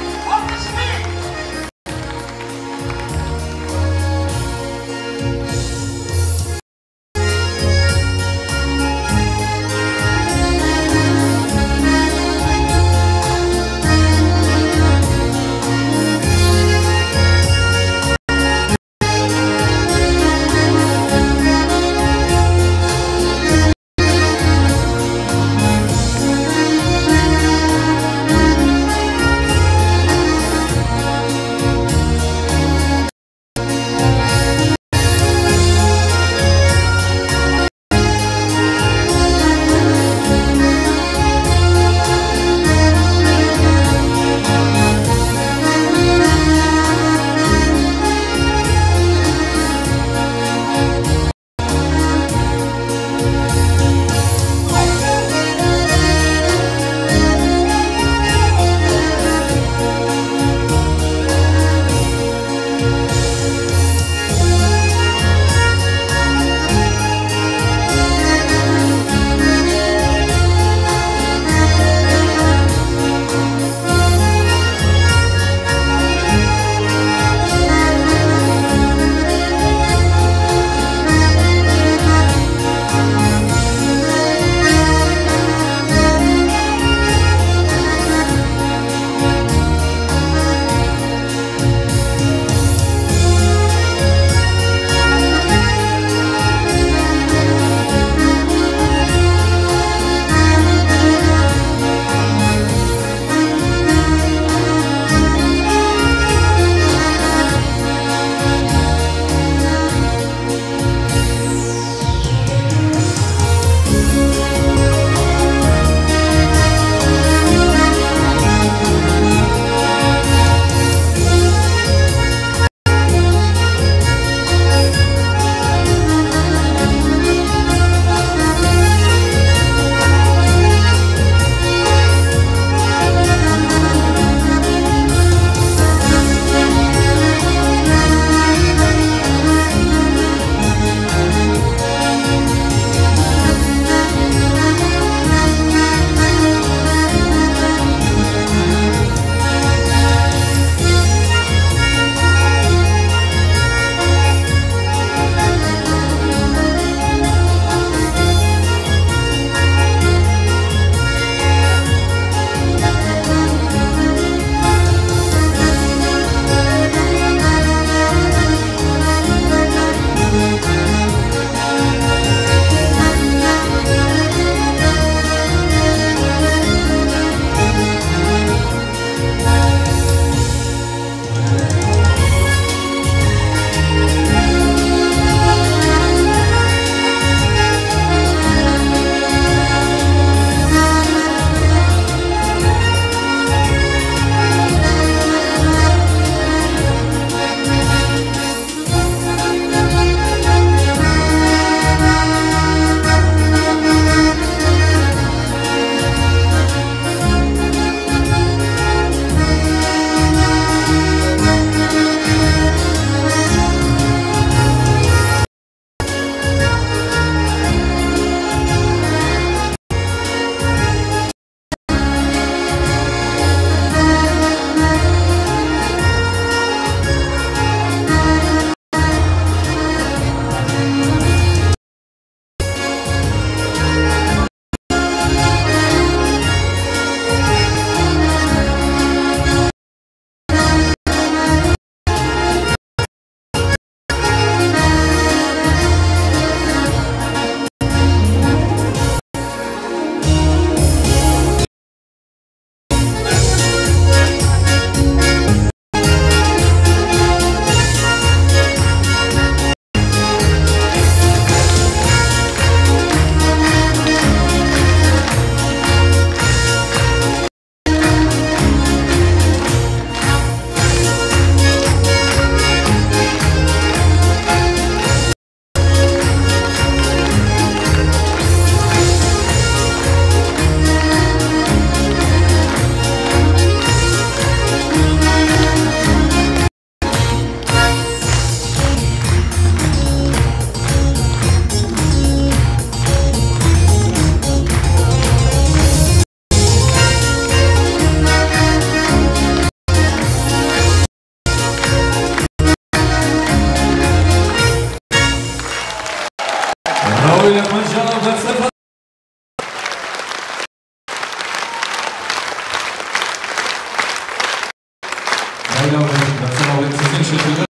Равил абый, Бәхсәр абый, сезнең чыгышыгыз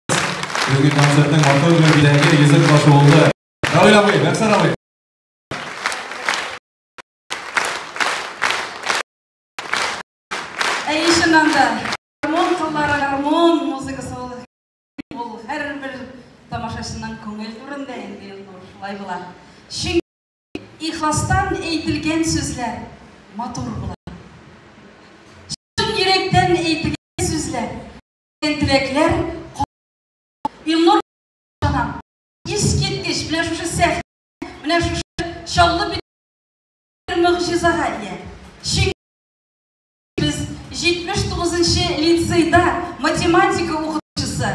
бүгенге концертның матур бер биләге, йөзек башы булды. Равил абый, Бәхсәр абый. Әйе, чыннан да, гармун кыллары, гармун музыкасы ул һәрбер тамашачының күңел түрендә инде ул шулай була. Чөнки ихластан әйтелгән сүзләр матур була. Чын йөрәктән әйтелгән сүзләр, теләкләр Илнур ышанам. Искиткеч, менә шушы сәхнә, менә шушы Чаллы бит могҗизага ия. Чөнки без 79 нчы лицейда математика укытучысы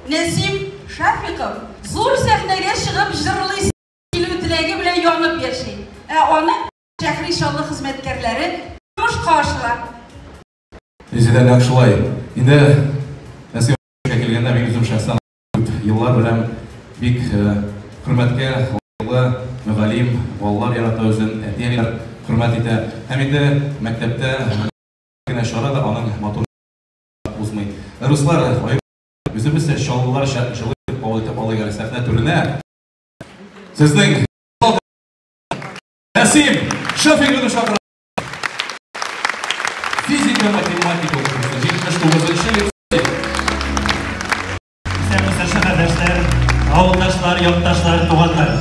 Нәсим Шафиков зур сәхнәгә чыгып җырлыйсы килү теләге белән янып яши. Ә аны Шәһри Чаллы хезмәткәрләре тормышка ашыра. Резидә, нәкъ шулай. Инде Нәсим эшкә килгәндә, мин үзем шәхсән күп еллар белән бик хөрмәткә лаеклы мөгаллим, балалар ярата үзен, әти-әниләр хөрмәт итә. Һәм инде мәктәптә генә чара да аның матур узмый. Руслар, үзебезчә чаллыларча җылы итеп кабул итеп алыйк әле сәхнә түренә. Сезнең Нәсим Шәфиковны чакырабыз. Физика, математика укытучысы, 79 лицей. Исәнмесез, шәһәрдәшләр, авылдашлар, якташлар, туганнар.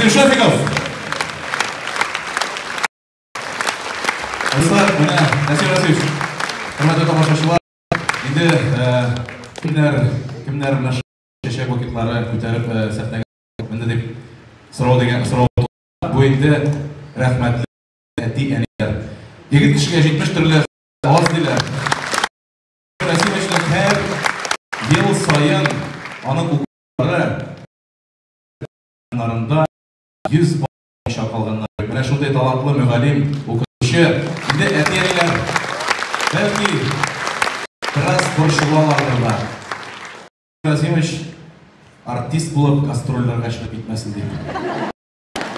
Нәсим Шафиков! Дуслар, менә Нәсим Расиф, хөрмәтле тамашачылар, инде кемнәр менә чәчәк букетлары күтәреп сәхнәгә менде дип сорау дигән сорау. Бу инде рәхмәтле әти-әниләр. Егет кешегә 70 төрле аз диләр. Нәсим өчен һәр ел саен аның укулары нарында 100 бала калганнар. Менә шундый талантлы мөгаллим, укытучы. Инде әти-әниләр бәлки бераз борчылалардыр да. Расимович артист булып гастрольләргә чыгып китмәсен дип.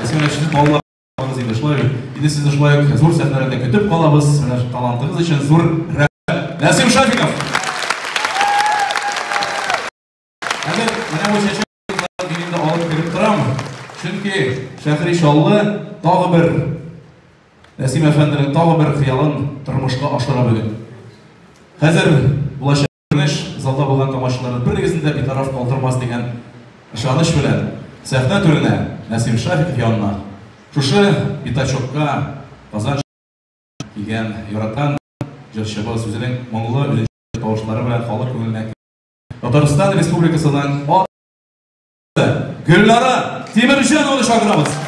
Расимович, сез балаларыгыз инде шулай бит. Инде сезне шулай ук зур сәхнәләрдә көтеп калабыз. Менә талантыгыз өчен зур рәхмәт. Нәсим Шафиков! Хәзер менә бу чәчәк мин инде алып кереп торам. Чөнки Шәһри Чаллы тагы бер Нәсим әфәнденең тагы бер хыялын тормышка ашыра бүген. Хәзер булачак күренеш залда булган тамашачыларны берегезне дә битараф калдырмас дигән ышаныч белән сәхнә түренә Нәсим Шафиков янына шушы пятачокка Казан килгән яраткан җырчыбыз үзенең моңлы үзенчәлекле тавышлары белән халык күңеленә Татарстан Республикасының Гөлнара Тимерҗанованы чакырабыз.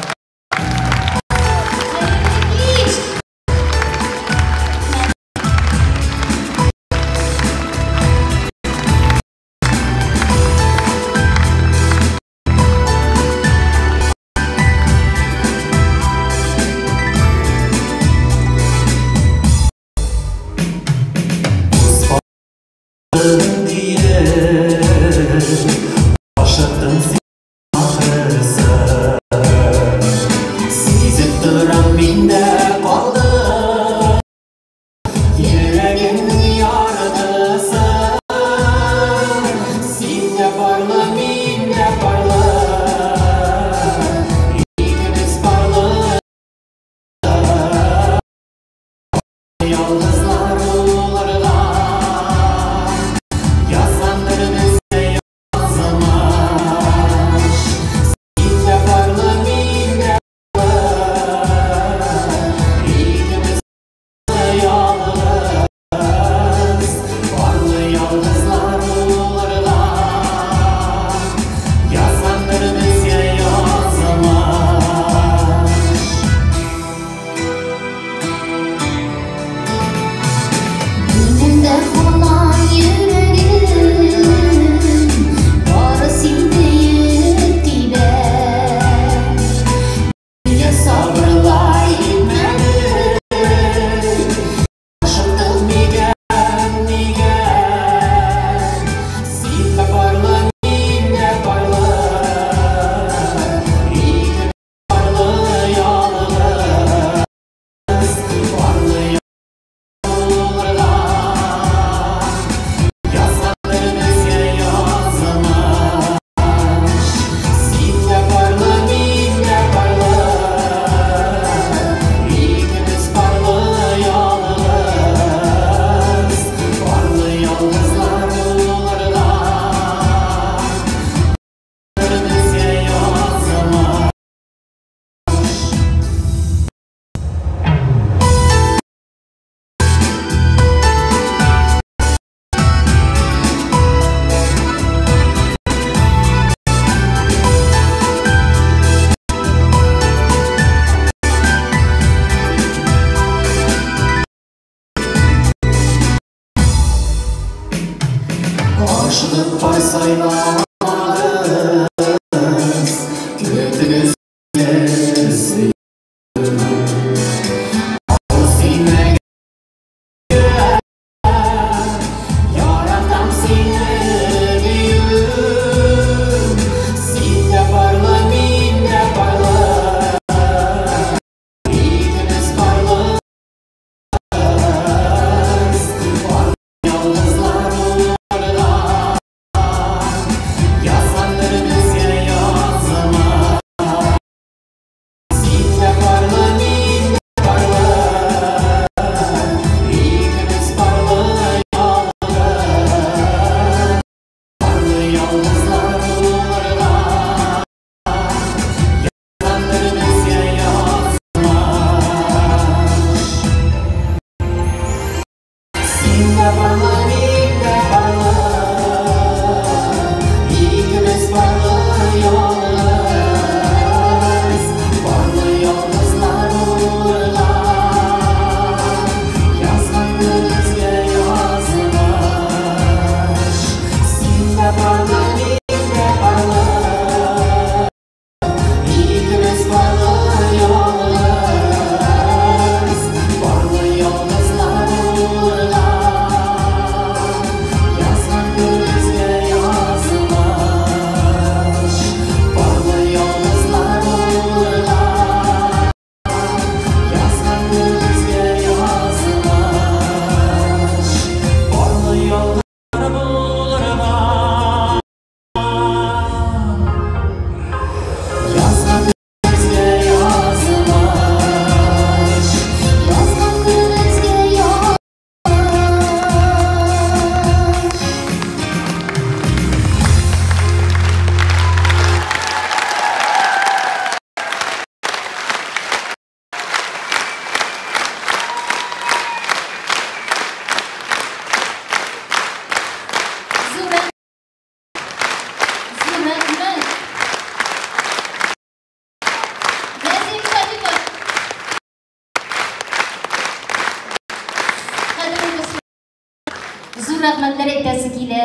рәхмәтләр әйтәсе килә,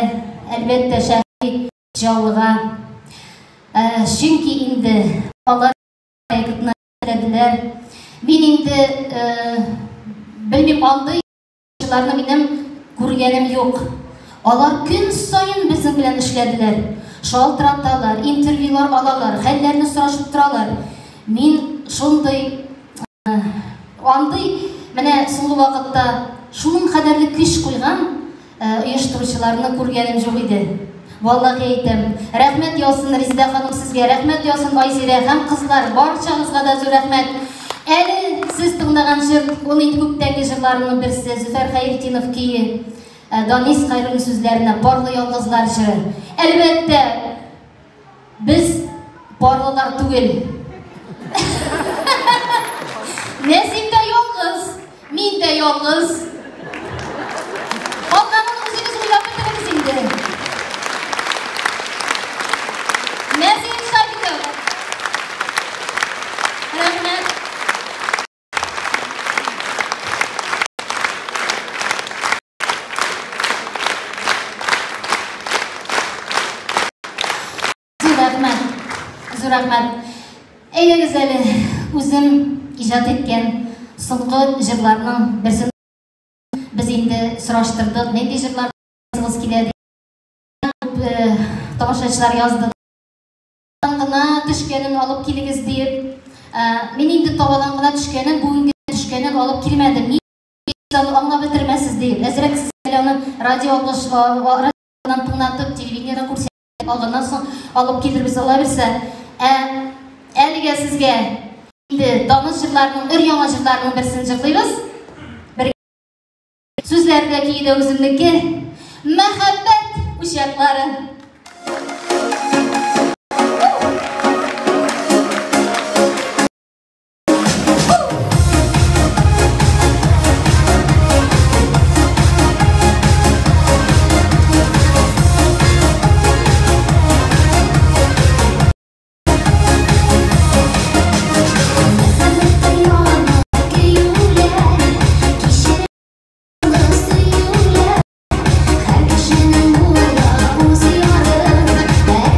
әлбәттә, шәһри Чаллыга. Чөнки инде алар проектны эшләделәр. Мин инде белмим, андый җырчыларны минем күргәнем юк. Алар көн саен безнең белән эшләделәр. Шалтыраталар, интервьюлар алалар, хәлләрне сорашып торалар. Мин шундый андый менә соңгы вакытта шуның кадәрле көч куйган оештыручыларны күргәнем юк иде. Валлаһи әйтәм. Рәхмәт яусын Резеда ханым сезгә, рәхмәт яусын Айзирә һәм кызлар, барчагызга да зур рәхмәт. Әле сез тыңлаган җыр, ул инде күптәнге җырларымның берсе, Зөфәр Хәйретдинов көе. Данис Хәйруллин сүзләренә Парлы ялгызлар җыры. Әлбәттә, без парлылар түгел. Нәсим дә ялгыз, мин дә ялгыз. Калганын үзегез уйлап бетерегез инде. Нәсим Сабитов. Рәхмәт. Зур рәхмәт. Зур рәхмәт. Әйдәгез әле, үзем иҗат иткән соңгы җырларның берсен без инде сораштырдык, нинди җырлар килә дип. Тамашачылар язды. Гына төшкәнен алып килегез диеп. Мин инде табадан гына төшкәнен, бүгенге төшкәнен алып килмәдем. Аны аңлап бетермәссез диеп. Әзрәк сез әле аны радио алгыш, радиодан тыңлатып, телевидениедән күрсәтеп алганнан соң алып килербез алла бирсә. Ә әлегә сезгә инде таныш җырларның, өр-яңа җырларның берсен җырлыйбыз. Бер сүзләре дә көе дә үземнеке. Мәхәббәт учаклары. Һәр кешенең була үз яры.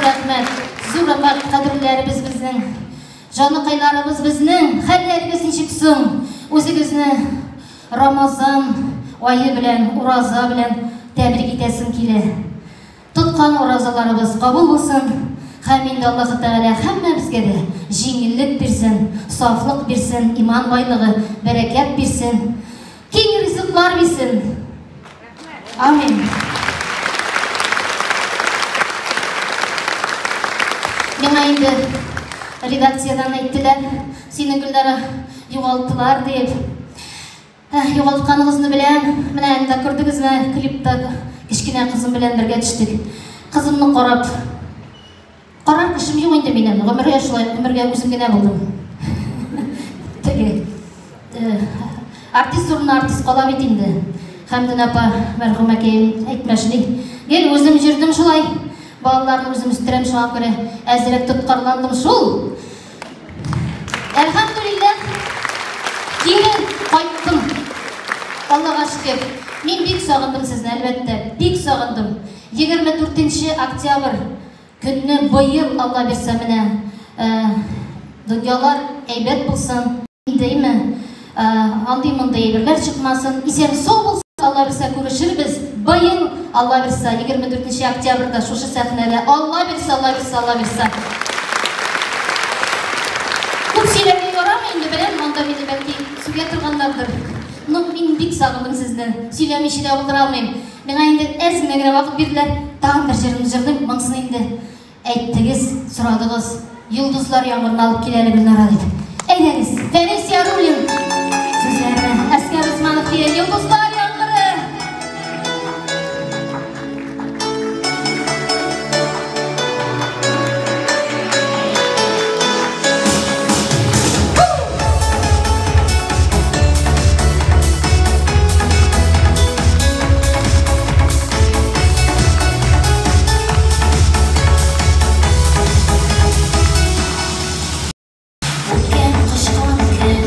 рәхмәт, зур рәхмәт, кадерлеләребез безнең. Җаныкайларыбыз безнең, хәлләрегез ничек соң? Үзегезне Рамазан ае белән, ураза белән тәбрик итәсем килә. Тоткан уразаларыбыз кабул булсын. Һәм инде Аллаһы Тәгалә һәммәбезгә дә җиңеллек бирсен, сафлык бирсен, иман байлыгы, бәрәкәт бирсен, киң ризыклар бирсен. Амин. Миңа инде редакциядән әйттеләр, сине Гөлнара югалттылар дип. Югалтканыгызны беләм. Менә инде күрдегезме, клипта кечкенә кызым белән бергә төштек. Кызымны карап, карар кешем юк инде минем. Гомергә шулай, гомергә үзем генә булдым. Теге артист урынына артист кала бит инде. Хәмдүн апа мәрхүмәкәем әйтмешли. Гел үзем җөрдем шулай. Балаларны үзем үстерәм, шуңа күрә әзрәк тоткарландым шул. Әлхәмдүлилләһ, кире кайттым. Аллага шөкер. Мин бик сагындым сезне, әлбәттә, бик сагындым. 24 октябрь көнне быел, Алла бирсә, менә дөньялар әйбәт булсын. Инде, андый-мондый әйберләр чыкмасын. Исән-сау булсын, Алла бирсә, күрешербез. Быел, Алла бирсә, 24 октябрьдә шушы сәхнәдә. Алла бирсә, Алла бирсә, Алла бирсә. Күп сөйләргә ярамый инде, беләм, анда мине бәлки сүгә торганнардыр. Ну, мин бик сагындым сезне. Сөйләмичә дә булдыра алмыйм. Миңа инде әз генә вакыт бирделәр. Тагын бер җырымны җырлыйм, монысын инде әйттегез, сорадыгыз. Йолдызлар яңгырын алып кил әле, Гөлнара дип. Әйдәгез, Фәнис Яруллин сүзләренә Әскәр Усманов килә. Йолдызлар яңгыры. Үткән кышкан көн.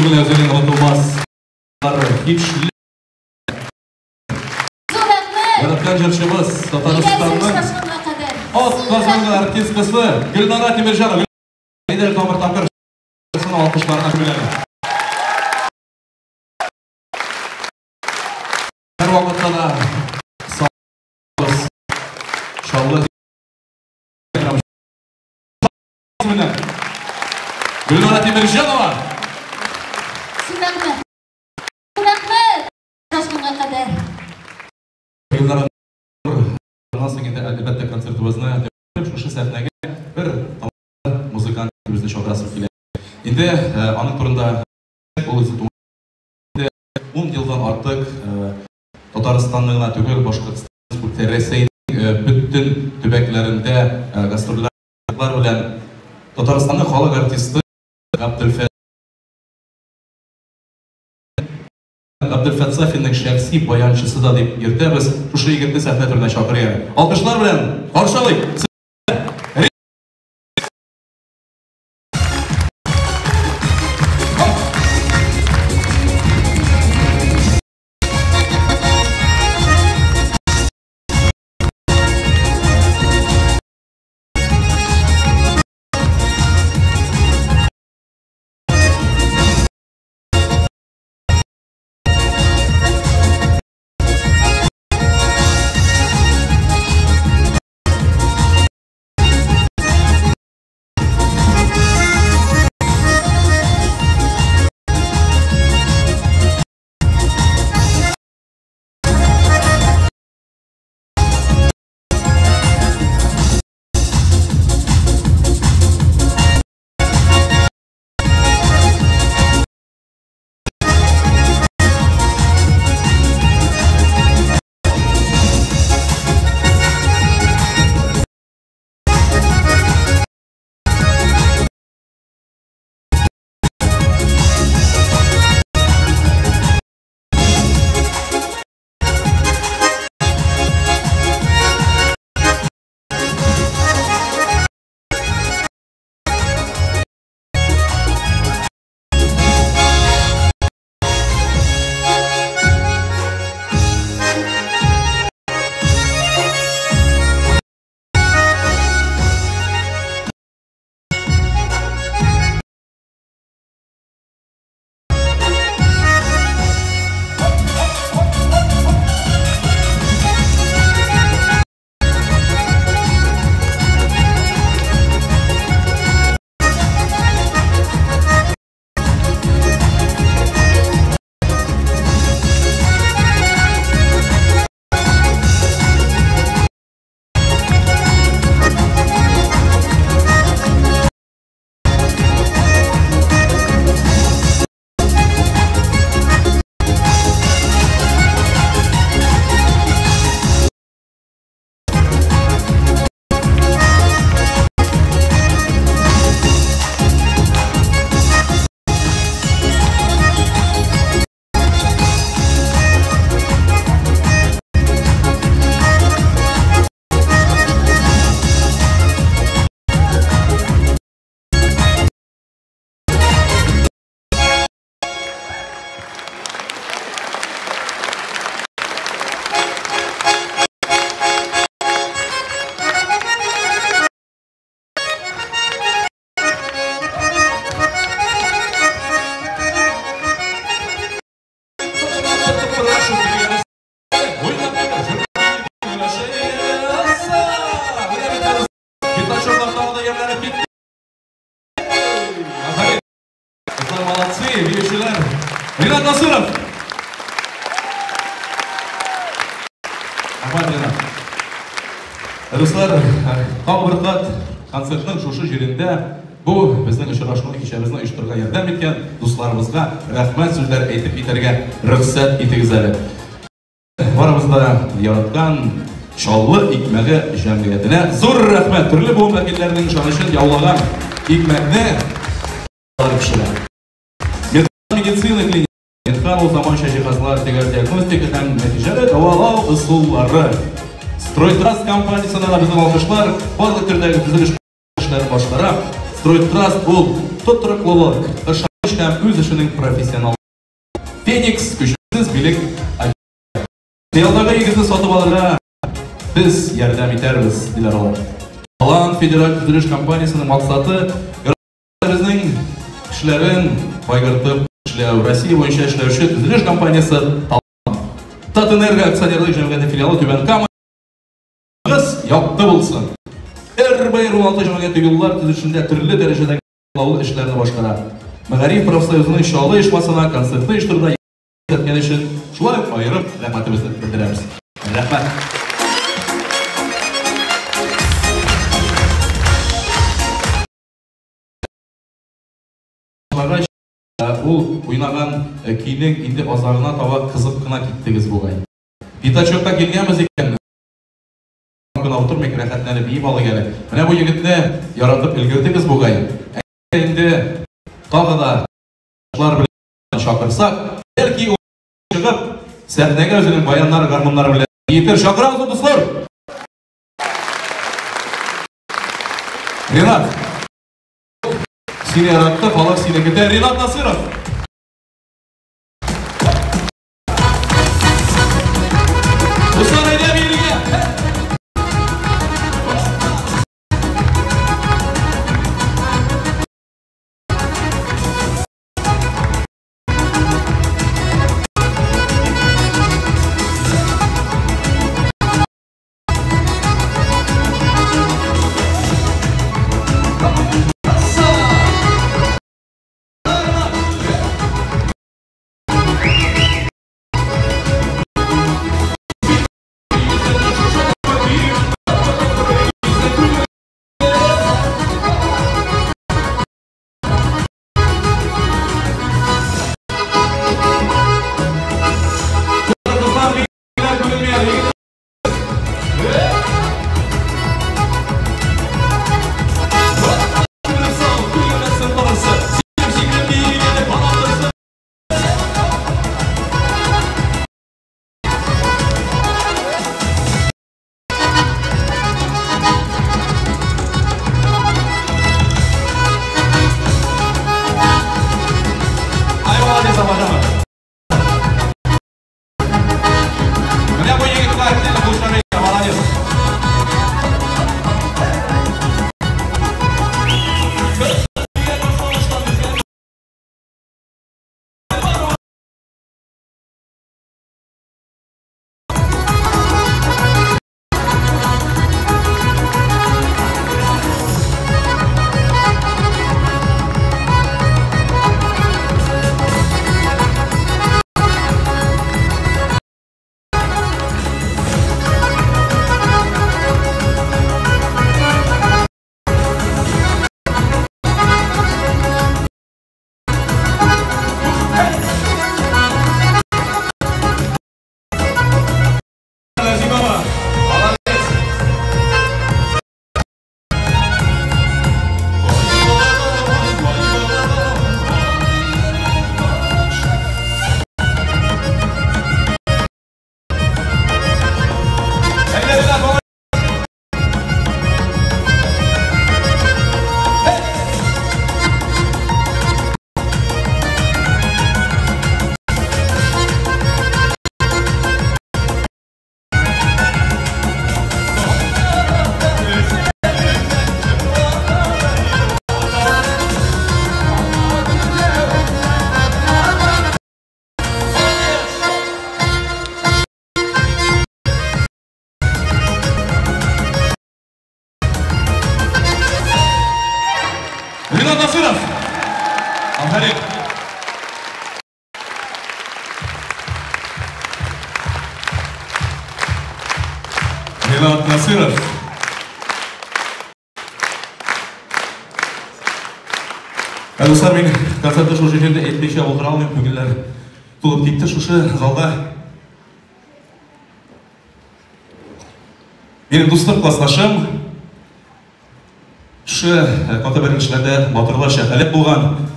күңеленә үзенең онытылмас һич Зур рәхмәт. Яраткан җырчыбыз Татарстанның ат казанган артисткасы Гөлнара Тимерҗанова. Әйдә, тагын бер тапкыр алкышларына күмеләме. Һәрвакытта да сабыз Чаллы белән Гөлнара Тимерҗанова. Зур рәхмәт. Зур рәхмәт. Очрашканга кадәр. Гөлнара, соң инде, әлбәттә, концертыбызны шушы сәхнәгә бер музыкант безне чакырасы килә. Инде аның турында ул үзе инде 10 елдан артык Татарстанны гына түгел, Башкортстан Республикасы, Рәсәйнең бөтен төбәкләрендә гастрольләр белән Татарстанның халык артисты Габделфәт Сафинның шәхси баянчысы да дип йөртәбез. Шушы егетне сәхнә түренә чакырыйк. Алкышлар белән каршы алыйк. Молодцы, биючеләр. Ринат Насыров. Рәхмәт, Ринат. Дуслар, тагы бер кат концертның шушы җирендә бу безнең очрашуны, кичәбезне оештырырга ярдәм иткән дусларыбызга рәхмәт сүзләре әйтеп китәргә рөхсәт итегез әле. Барыбыз да яраткан Чаллы икмәге җәмгыятенә зур рәхмәт. Төрле буын вәкилләренең ышанычын яулаган икмәкне пешерә. Медицина клиникасы, Медхан ул заманча җиһазлар, төгәл диагностика һәм нәтиҗәле дәвалау ысуллары. Стройтраст компаниясенә дә безнең алкышлар, барлык төрдәге төзелеш эшләрен башкара. Стройтраст ул тотрыклылык, ышаныч ышаныч һәм үз эшенең профессионал. Феникс күчемсез милек агентлыгы. Хыялдагы өегезне сатып алырга без ярдәм итәрбез, диләр алар. Алан федераль төзелеш компаниясенең максаты безнең кешеләрен кайгыртып эшләү. Россия буенча эшләүче төзелеш компаниясе Талант. Татэнерго акционерлык җәмгыяте филиалы Түбән Кама Гыз якты булсын! РБР 16 җәмәгате юллар төзелешендә төрле дәрәҗәдәге катлаулы эшләрне башкара. Мәгариф профсоюзының Чаллы оешмасына концертны оештыруда ярдәм күрсәткән өчен шулай ук аерым рәхмәтебезне белдерәбез. Рәхмәт! Ул уйнаган көйнең инде азагына таба кызып кына киттегез бугай. Пятачокка килгәнбез икән, гына утырмыйк, рәхәтләнеп биеп алыйк әле. Менә бу егетне яратып өлгердегез бугай. Әгәр инде тагы да җырлар белән чакырсак, бәлки ул чыгып, сәхнәгә үзенең баяннары, гармуннары белән биетер. Чакырабыз, дуслар! Ренат, сине яратты, халык сине көтә. Ренат Насыров! Дуслар, әйдә биергә! Ай, молодец, апажамы. Менә бу егетләр молодец. Назимова, молодец. Әйдә, Ренат, молодец. Ренат Насыров! Афәрин! Ренат Насыров. Ә, дуслар, мин концертны шушы җирдә әйтмичә булдыра алмыйм. Күңелләр тулып китте шушы залда. Минем дустым, классташым, шушы каты бәрелешләрдә батырларча һәлак булган.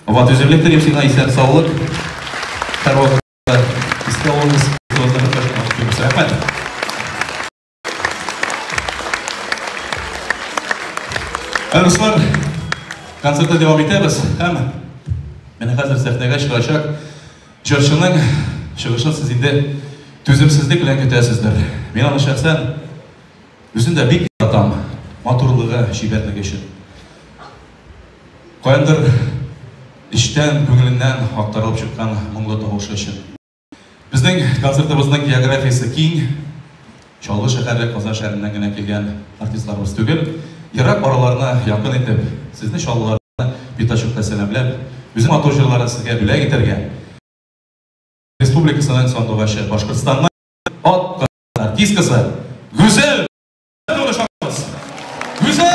Ава түземлек телим сиңа, исән саулык. Һәрвакытта искә алыгыз. Рәхмәт. Ә, дуслар, Концертны дәвам итәбез һәм менә хәзер сәхнәгә чыгачак җырчының чыгышын сез инде түземсезлек белән көтәсездер. Мин аны шәхсән үзем дә бик яратам, матурлыгы, чибәрлеге өчен. Каяндыр эчтән, күңеленнән актарылып чыккан моңлы тавышы өчен. Безнең концертыбызның географиясе киң. Чаллы шәһәре, Казан шәһәреннән генә килгән артистларыбыз түгел. Ерак араларны якын итеп, сезне Чаллыларны Пятачокта сәламләп, үзенең матур җырларын сезгә бүләк итәргә Республикасының сандугачы, Башкортстанның ат артисткасы Гүзәл Гүзәл! Гүзәл!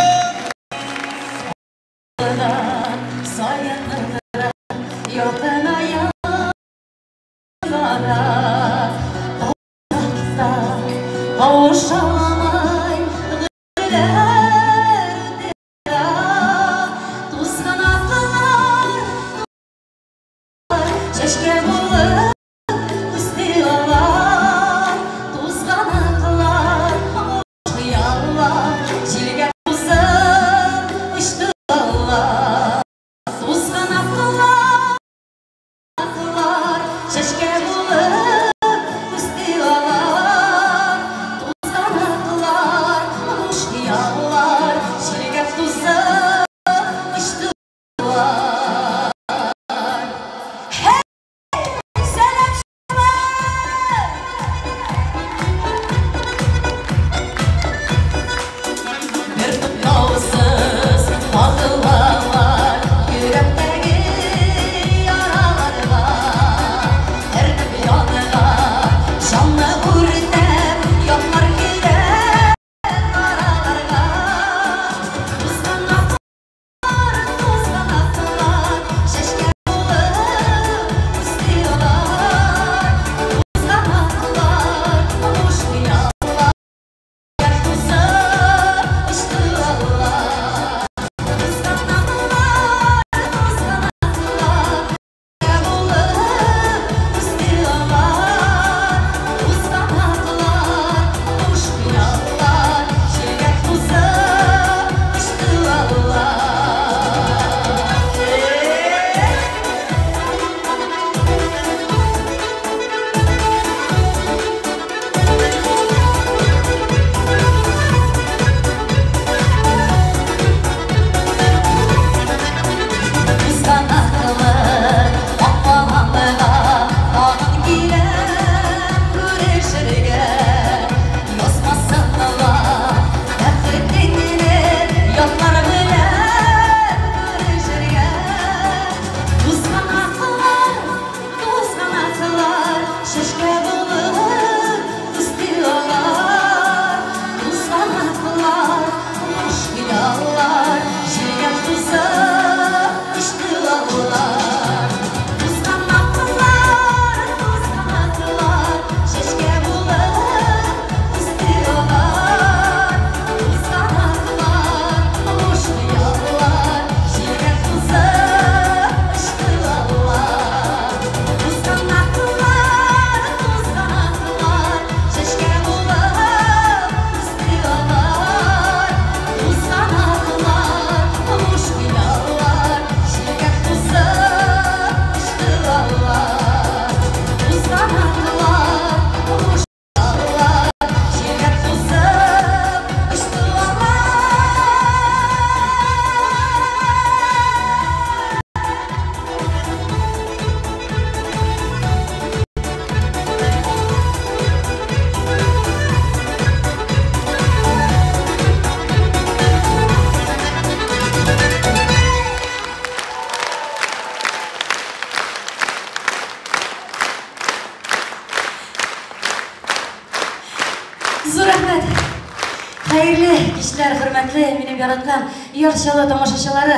Яр Чаллы тамашачылары,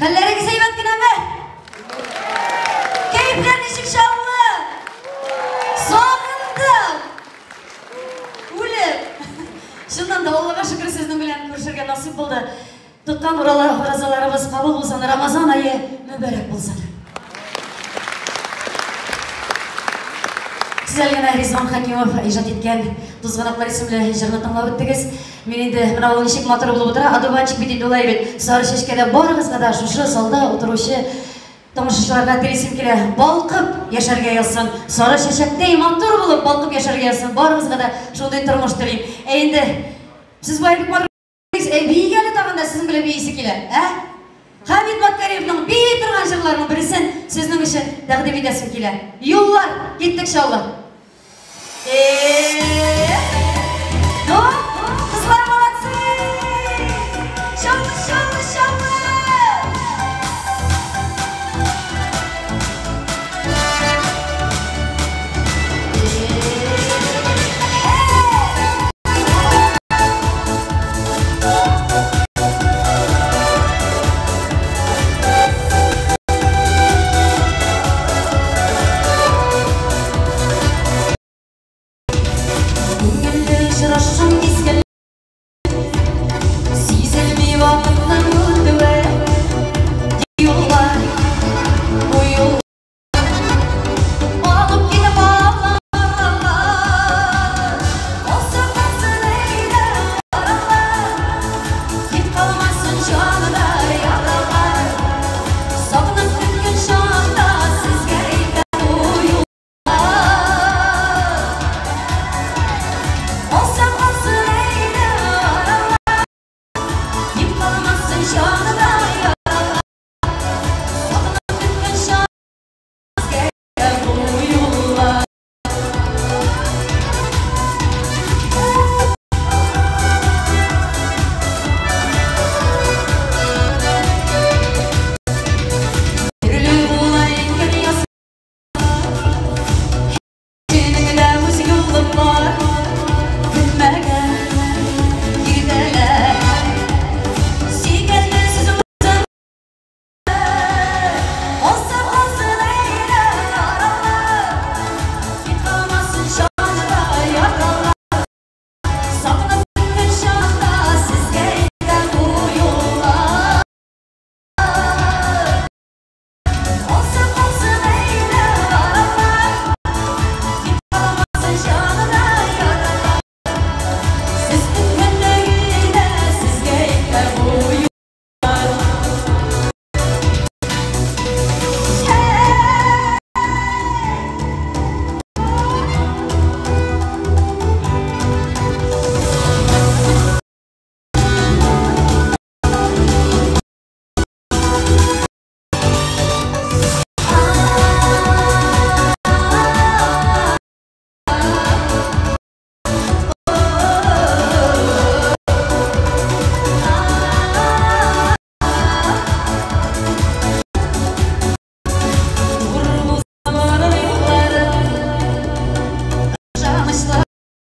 хәлләрегез әйбәт кенәме? Кәефләр ничек, Чаллы? Сагындым! Үлеп! Чыннан да, Аллага шөкер, сезнең белән күрешергә насыйп булды. Тоткан уразаларыбыз кабул булсын, Рамазан ае мөбарәк булсын. Сез әле генә Ризван Хәкимов иҗат иткән Тузганаклар исемле җырны тыңлап үттегез. Мин инде менә ул ничек матур булып утыра, одуванчик бит инде улай бит. Сары чәчкәдә барыгызга да шушы залда утыручы тамашачыларга телисем килә. Балкып яшәргә язсын. Сары чәчәктәй матур булып балкып яшәргә язсын. Барыгызга да шундый тормыш телим. Ә инде сез болай бик матур биик әле тагын да сезнең белән биисе килә, ә? Хәмит Маткариевның бии торган җырларының берсен сезнең өчен тәкъдим итәсем килә. Юллар, киттек Чаллы. Ну, кызлар молодцы! Чаллы, Чаллы, Чаллы! Күңелле очрашу мизгел, сизелми вакытның үтүе. Юллар, бу юл алып китеп алар. Калса калсын әйдә аралар, тик калмасын җанга яралар. Сагынып көткән чакта сезгә әйтә бу юллар. Калса калсын әйдә аралар, тик калмасын җанга яралар. Сагынып көткән чакта сезгә әйтә бу юллар. Төрле була икән язмыш, синең дә үз юлың бар. Көтмәгән иртәләр, сөйгәнне сүз үзең. Калса калсын әйдә аралар, тик калмасын җанга яралар. Сагынып көткән чакта сезгә әйтә бу юллар. Калса калсын әйдә аралар, тик калмасын җанга яралар. Сез көткәндә генә сезгә әйтә бу юллар. Зур заманның юллары, ышанычлы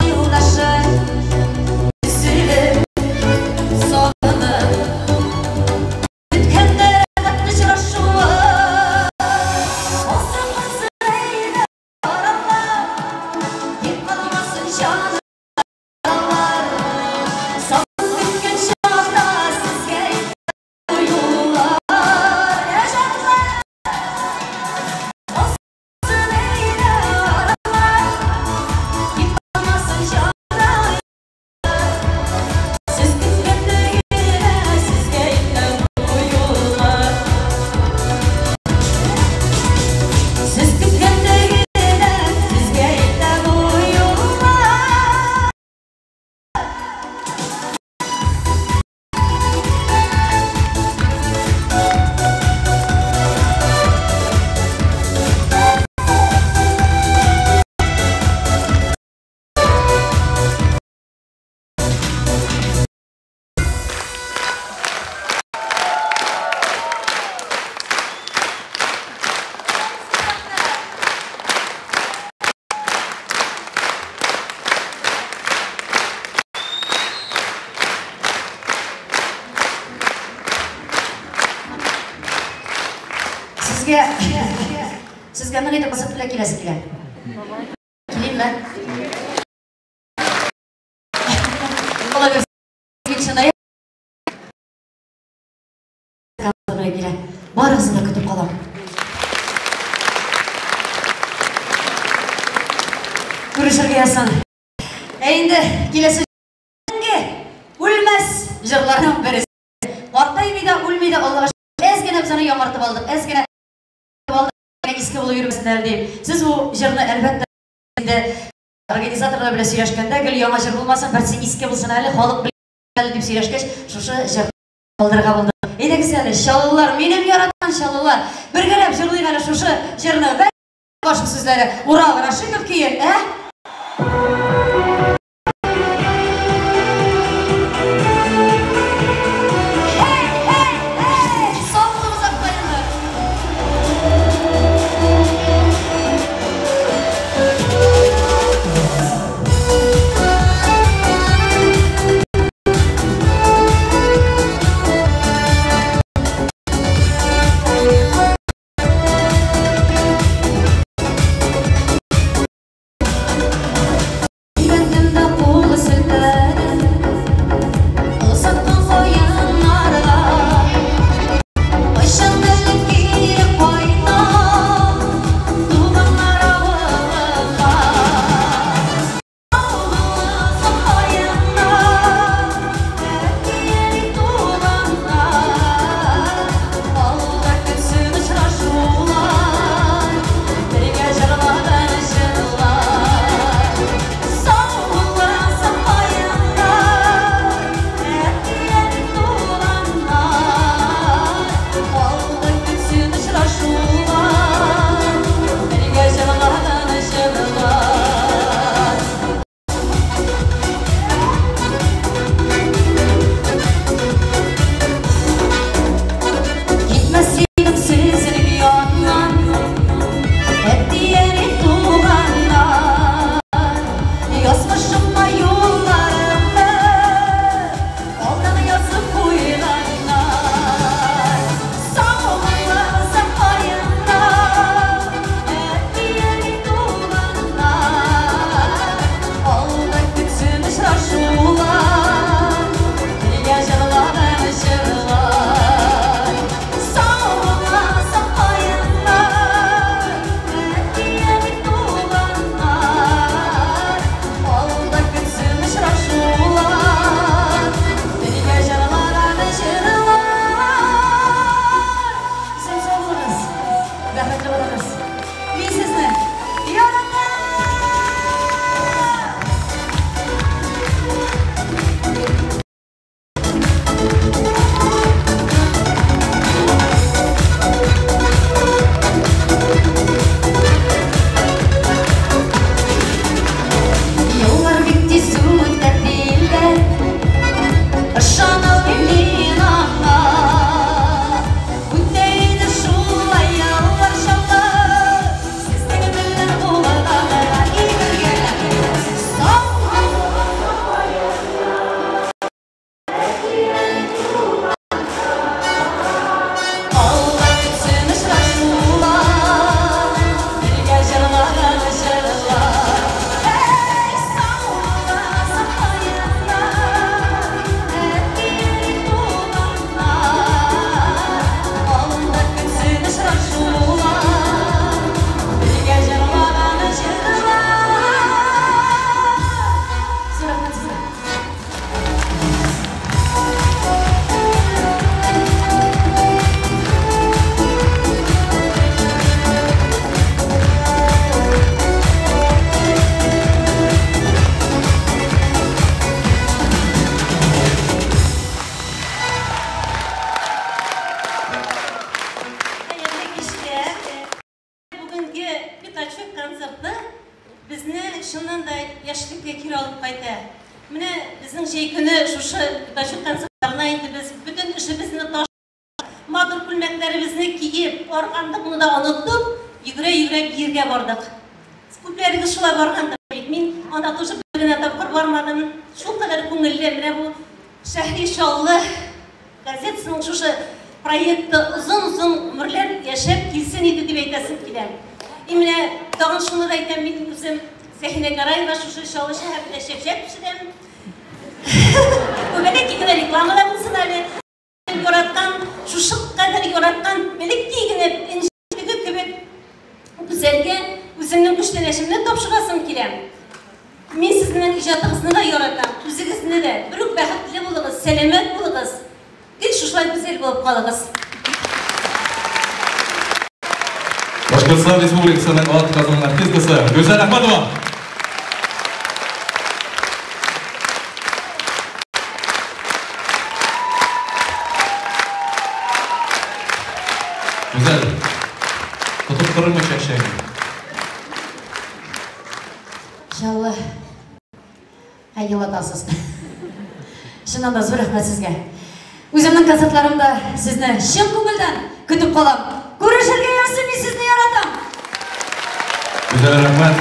юлдашы, өзелеп, сагынып көткәндә рәхәт очрашуы. Калса калсын әйдә аралар, тик калмасын җан яралар. Сагынып көткән чакта сезгә әйтә бу юллар. Ә җаннар, калсын әйдә аралар, тик калмасын җанга яралар. Сез көткәндә генә сезгә әйтә бу юллар. Сез көткәндә генә сезгә әйтә бу юллар. Сезгә нык итеп концерт белән киләсе килә. Килимме? Алла бирсен, чынаяк белән килә. Барыгызны да көтеп калам. Күрешергә язсын. Ә инде киләсе җырларның берсе. Картаймый да, үлми дә, Аллага шөкер. Әз генә без аны яңартып алдык, әз генә алдык, иске булып йөрмәсен әле дип. Сез бу җырны әлбәттә инде организаторлар белән сөйләшкәндә, гел яңа җыр булмасын, берсе иске булсын әле, халык белсен әле дип сөйләшкәч, шушы җырны калдырырга булдык. Әйдәгез әле, Чаллылар, минем яраткан Чаллылар, бергәләп җырлыйк әле шушы җырны. Башык сүзләре Урал Рашитов көе, ә? Hey, hey, hey! Сау булыгыз, апкаеннар! Өйрәндем дә кул селтәдем Озаткан каеннарга. Кайчан әле кире кайта Туганнар авылга. Авылыгыз каеннар, әти-әни туганнар, Алда көтсен очрашулар, Бергә җырлаган җырлар. Сау булыгыз, каеннар, әти-әни туганнар, Алда көтсен очрашулар, Бергә җырлаган җырлар. Китмәс идем сезнең яннан, Әти-әни туганнар. Язмышыма юлларымны Алдан язып куйганнар. Сау булыгыз, каеннар, әти-әни туганнар, Алда көтсен очрашулар, Бергә җырлаган җырлар. Сау булыгыз, каеннар, әти-әни туганнар, Алда көтсен очрашулар, Бергә җырлаган җырлар. Сез сау булыгыз, бәхетле булыгыз. Мин сезне яратам! Еллар бик тиз үтә диләр, Ышанам мин аңа. Үтә иде шулай еллар чагы, Сезнең белән булганга и бергәләп. Сау Алда көтсен очрашулар, Бергә җырлаган җырлар. Эй, сау булыгыз, каеннар, әти-әни туганнар, Алда көтсен очрашулар, Бергә җырлаган җырлар. Зур рәхмәт сезгә. Хәерле кичләр. Бүгенге Пятачок концерты безне чыннан да яшьлеккә кире алып кайта. Менә безнең җәй көне шушы Пятачок концертларына инде без бөтен эшебезне ташлап, матур күлмәкләребезне киеп, арганлыкны да онытып, йөгерә-йөгерә биергә бардык. Күпләрегез шулай баргандыр бит. Мин анда тоже бер генә тапкыр бармадым. Шулкадәр күңелле, менә бу Шәһри Чаллы газетасының шушы проекты озын-озын гомерләр яшәп килсен иде дип әйтәсем килә. И менә тагын шуны да әйтәм, мин үзем Сәхинә Гараева шушы Чаллы шәһәрендә чәкчәк пешерәм. Бу бәләкәй генә реклама да булсын әле. Яраткан, шушы кадәр яраткан бәләкәй генә энҗе кебек гүзәлгә үземнең күчтәнәчемне тапшырасым килә. Мин сезнең иҗатыгызны да яратам, үзегезне дә. Бер үк бәхетле Бәхетле булыгыз, сәламәт булыгыз. Гел шушылай гүзәл булып калыгыз. Башкортстан Республикасының атказанган артисткасы Гүзәл Әхмәтова. Гүзәл, тотып торырмы чәкчәгең? Иншалла. Әй, елатасыз. Чыннан да зур рәхмәт сезгә. Үземнең концертларымда сезне чын күңелдән көтеп калам. Күрешергә язсын, мин сезне яратам. Гүзәл, рәхмәт.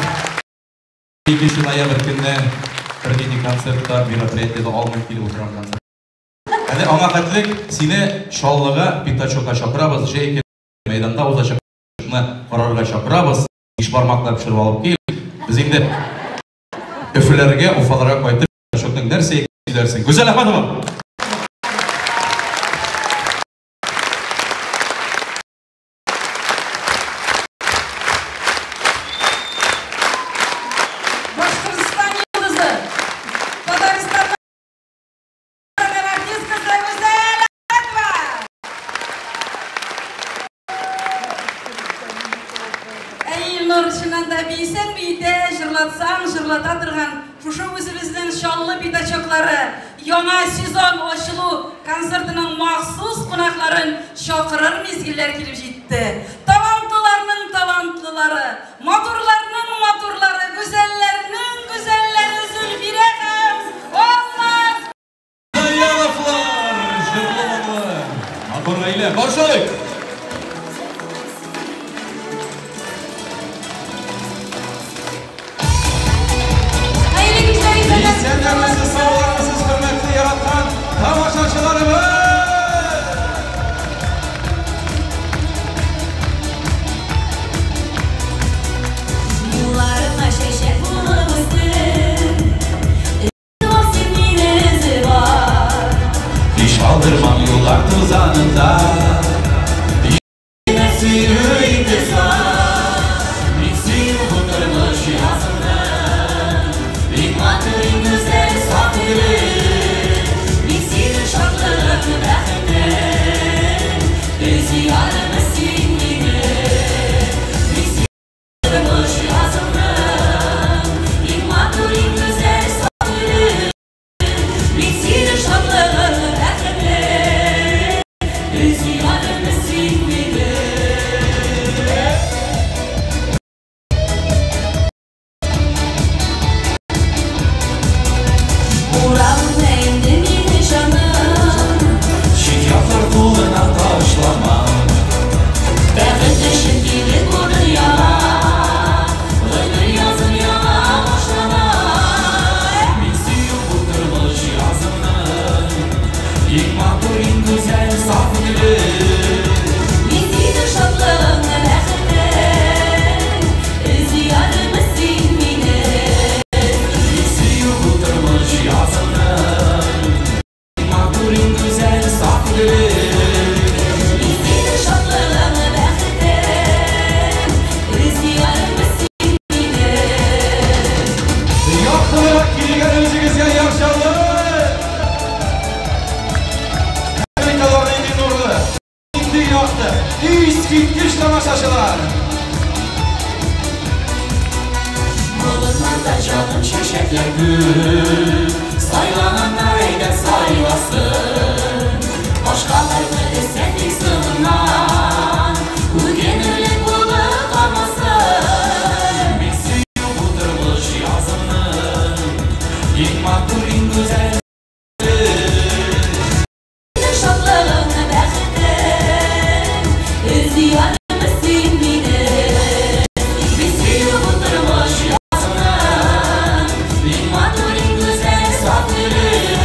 2 ноябрь көнне бернинди концертта, мероприятиедә алмый килеп утырам концерт. Әле аңа хәтлек сине Чаллыга, Пятачокка чакырабыз, җәй көне мәйданда узачакны карарга чакырабыз. Биш бармаклап пешереп алып кил. Без инде Өфеләргә, Уфаларга кайтып, Пятачокның нәрсә икәнен сөйләрсең. Гүзәл Әхмәтова. Башкортстан йолдызы, Татарстанның артисткасы Гүзәл Әхмәтова. Әй, Илнур, чыннан да биесәң биетә, җырлатсаң җырлата торган шушы үзебезнең Чаллы пятачоклары яңа сезон ачылу концертының махсус кунакларын чакырыр мизгелләр килеп җитте. Талантлыларның талантлылары, матурларның матурлары, гүзәлләрнең гүзәлләре Зөлфирә һәм Алмаз Заяновлар, җырлы моңлы, матур гаилә. Каршы алыйк! Хәерле кичләр, исәннәрсез. Исәннәрмесез, саулармысыз, хөрмәтле яраткан тамашачыларыбыз! Юлларыма чәчәк булып үстем. Син мине эзе бар. Һич алдырмам юллар тузанында. Сөю интизар. Мин сөю бу тормыш язымны. Иң матур, иң гүзәл саф гөлем. Мин синең шатлыгың, бәхетең. Өзиярым син мине. Мин сөю тормыш язымны. Иң матур, иң гүзәл саф гөлем. Мин синең шатлыгың, бәхетең. Өзиярым син мине. Урамда инде мине җаным. Чит-ятлар кулына ташлама. Бәхет өчен килеп бу дөньяга. Гомер язым яңа башлана. Мин сөю бу тормыш язымны. Иң матур, иң гүзәл саф гөлем. Мин синең шатлыгың, бәхетең. Өзиярым син мине. Мин сөю бу тормыш язымны. Иң матур, иң гүзәл саф гөлем. Мин синең шатлыгың, бәхетең. Өзиярым син мине. Яктылык килгән үзегезгә Яр Чаллы! Америкалар нинди нурлы, нинди якты, искиткеч тамашачылар! Болыннарда җаным чәчәкләр гөл. Сайлаганнар әйдә сайласын. Башкаларны эзләп тик соңыннан. Үкенерлек булып калмасын. Мин сөю бу тормыш язымны. Иң матур, иң гүзәл. Синең шатлыгың, бәхетең. Өзиярым син мине. Мин сөю бу тормыш язымны. Иң матур, иң гүзәл саф гөлем.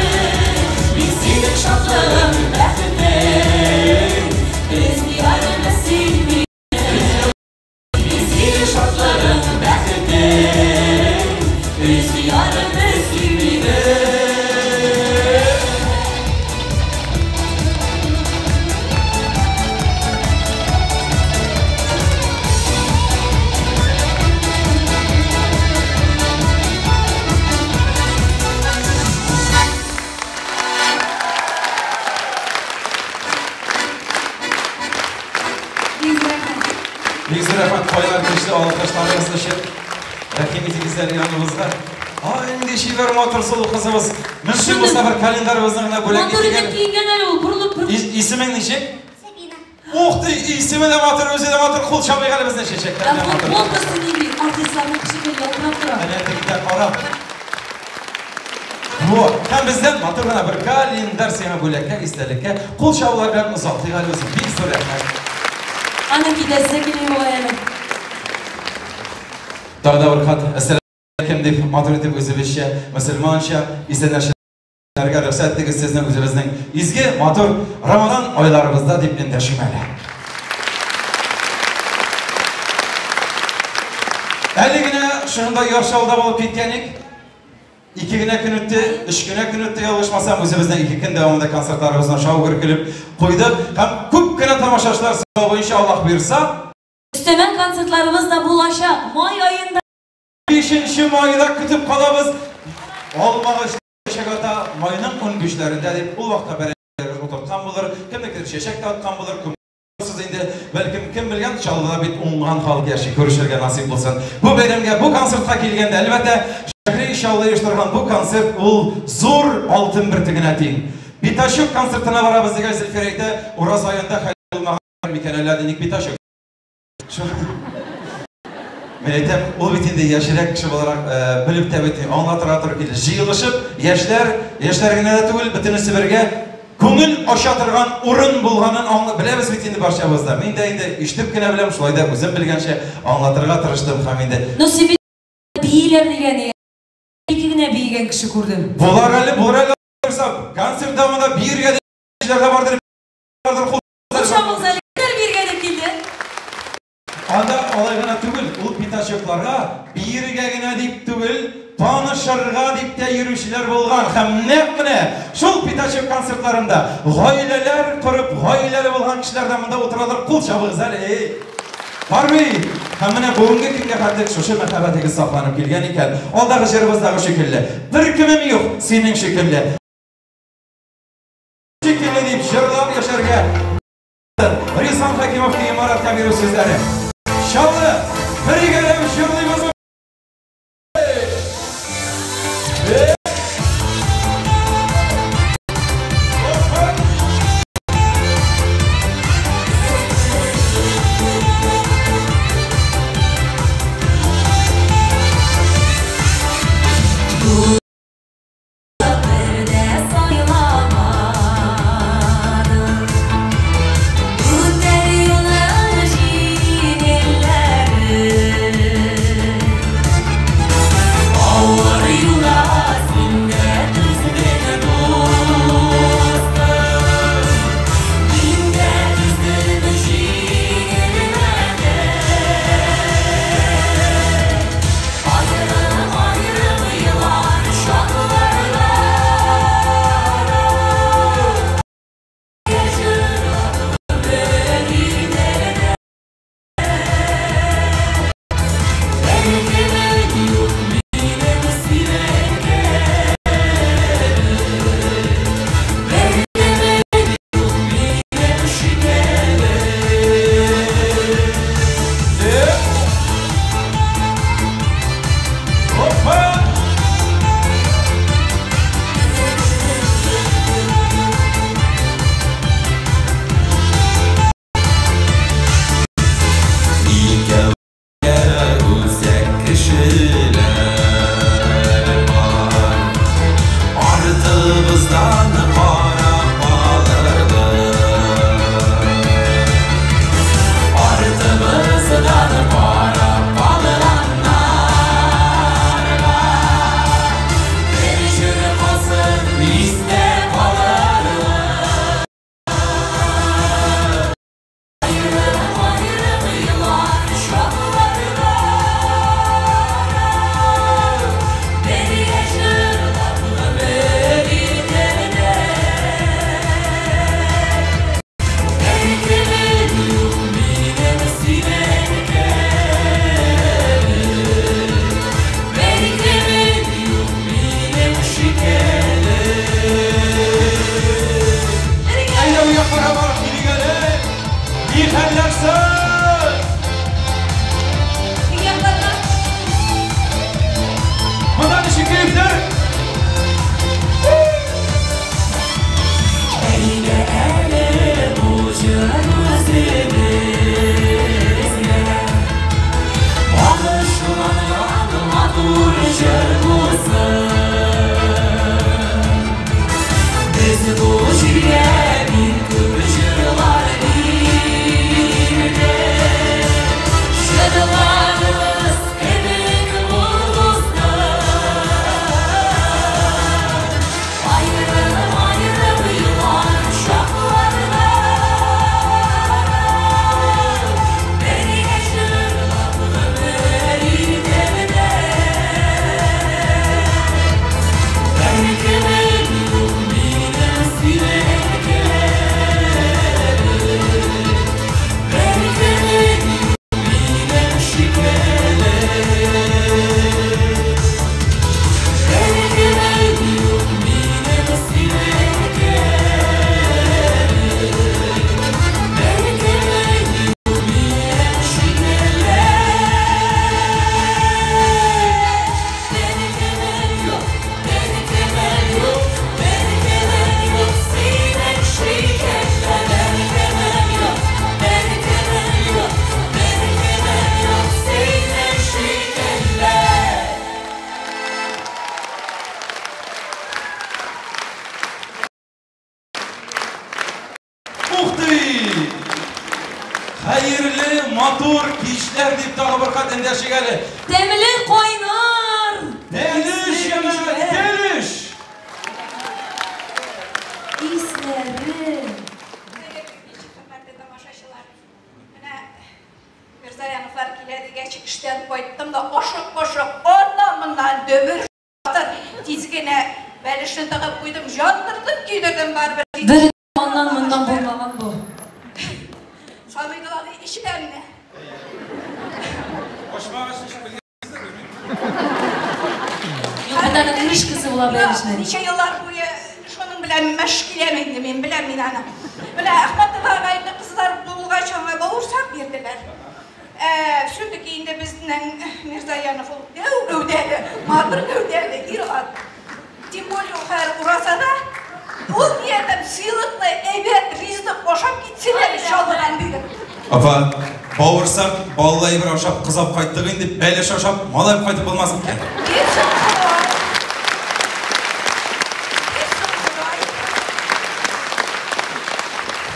Мин синең шатлыгың, бәхетең. Өзиярым син мине. Мин синең шатлыгың, бәхетең. Өзиярым син мине. өчен. Рәхим итегез әле яныбызга. Ай, инде чибәр матур сылу кызыбыз. Мөмкин булса бер календарыбызны гына бүләк Матур итик итеп әле. киенгән әле ул, борылып бер. Исемең ничек? Сабина. Ух ты, исеме дә матур, үзе дә матур. Кул чабыйк әле безнең чәчәкләр Ә дә матур. футболкасы нинди, артистларның шикелле ялтырап тора. Әнә тегендә кара. Вот, һәм бездән матур гына бер календарь сиңа бүләккә, истәлеккә. Кул чабулар белән озатыйк әле үзен. Бик зур рәхмәт. Аны китәсе килми бугай әле. Тагы да бер кат әссәламү алейкум дип матур итеп үзебезчә, мөселманча исәнләшергә рөхсәт итегез сезнең үзебезнең изге матур Рамазан айларыбызда дип эндәшим әле. Әле генә шунда Яр Чаллыда булып киткән идек. Ике генә көн үтте, өч кенә көн үтте, ялгышмасам, үзебезнең ике көн дәвамында концертларыбызны шау гөр килеп куйдык. Һәм күп кенә тамашачылар сорау буенча Аллаһ боерса, Өстәмә концертларыбыз да булачак. Май аенда 5 майда көтеп калабыз. Алмагач чәчәк ата майның 15-ләрендә дип ул вакытта бәрәңге утырткан булыр, кемнекедер чәчәк тә аткан булыр, күрсез инде, бәлкем кем белгән, Чаллыда бит уңган халык яши, күрешергә насыйп булсын. Бу бәйрәмгә, бу концертка килгәндә, әлбәттә, Шәһри Чаллы оештырган бу концерт ул зур алтын бөртегенә тиң. Пятачок концертына барабыз дигән Зөлфирә әйтә, Ураз аенда хәл булмаган микән әллә ник Пятачок? Мин әйтәм, ул бит инде яшьрәк кеше буларак, белеп тә бит аңлатырга туры килде. Җыелышып, яшьләр, яшьләр генә дә түгел, бөтенесе бергә күңел ача торган урын булганын аңлап беләбез бит инде барчабыз да. Мин дә инде ишетеп кенә беләм, шулай да үзем белгәнчә аңлатырга тырыштым һәм инде. Ну, син бит бииләр дигән, ике генә биегән кеше күрдем. Булар әле, булар әле, концерт дәвамында биергә дә кешеләр дә бардыр, бардыр, кул. Кушамыз әле, кемнәр биергә дип килде? Анда алай гына түгел, ул пятачокларга биергә генә дип түгел, танышырга дип тә йөрүчеләр булган. Һәм нәкъ менә шул пятачок концертларында гаиләләр корып, гаиләле булган кешеләр дә монда утыралар. Кул чабыгыз әле, эй. Бар бит. Һәм менә бүгенге көнгә хәтле шушы мәхәббәтегез сакланып килгән икән. Алдагы җырыбыздагы шикелле. Бер кемем юк, синең шикелле. Шикелле дип җырлап яшәргә. Rizvan Хәкимов Марат Кәбиров сүзләре. Чаллы, бергәләп җырлыйбыз. Авыр юла Матур кичләр дип тагы бер кат эндәшик әле. Тәмле кайнар! Бәлеш, җәмәгать, бәлеш! Исләре! Хөрмәтле тамашачылар, менә Мирзаяновлар килә дигәч, эштән кайттым да ашык-пошык аннан-моннан дөбер шатыр тиз генә бәлешне тыгып куйдым, җандырдым, көйдердем барыбер. Бер аннан-моннан булмаган бу. Самый главный эчтән. Ачмагач ничек белгәнсездер, белмим. Юк, бит аның крышкасы була бәлешнең. Ничә еллар буе шуның белән мәш киләм инде мин, беләм мин аны. Менә Әхмәтовага инде кызлар булгач аңа бавырсак бирделәр. Ә, все-таки инде безнең Мирзаянов ул дәү гәүдәле, матур гәүдәле ир-ат. Тем более ул хәзер уразада. Ул ниятем сыйлыклы, әйбәт ризык ашап китсен әле Чаллыдан дидем. Апа, бавырсак, баллы әйбер ашап, кызап кайттык инде, бәлеш ашап, малай кайтып булмас микән? Китсен Ходай. Китсен Ходай.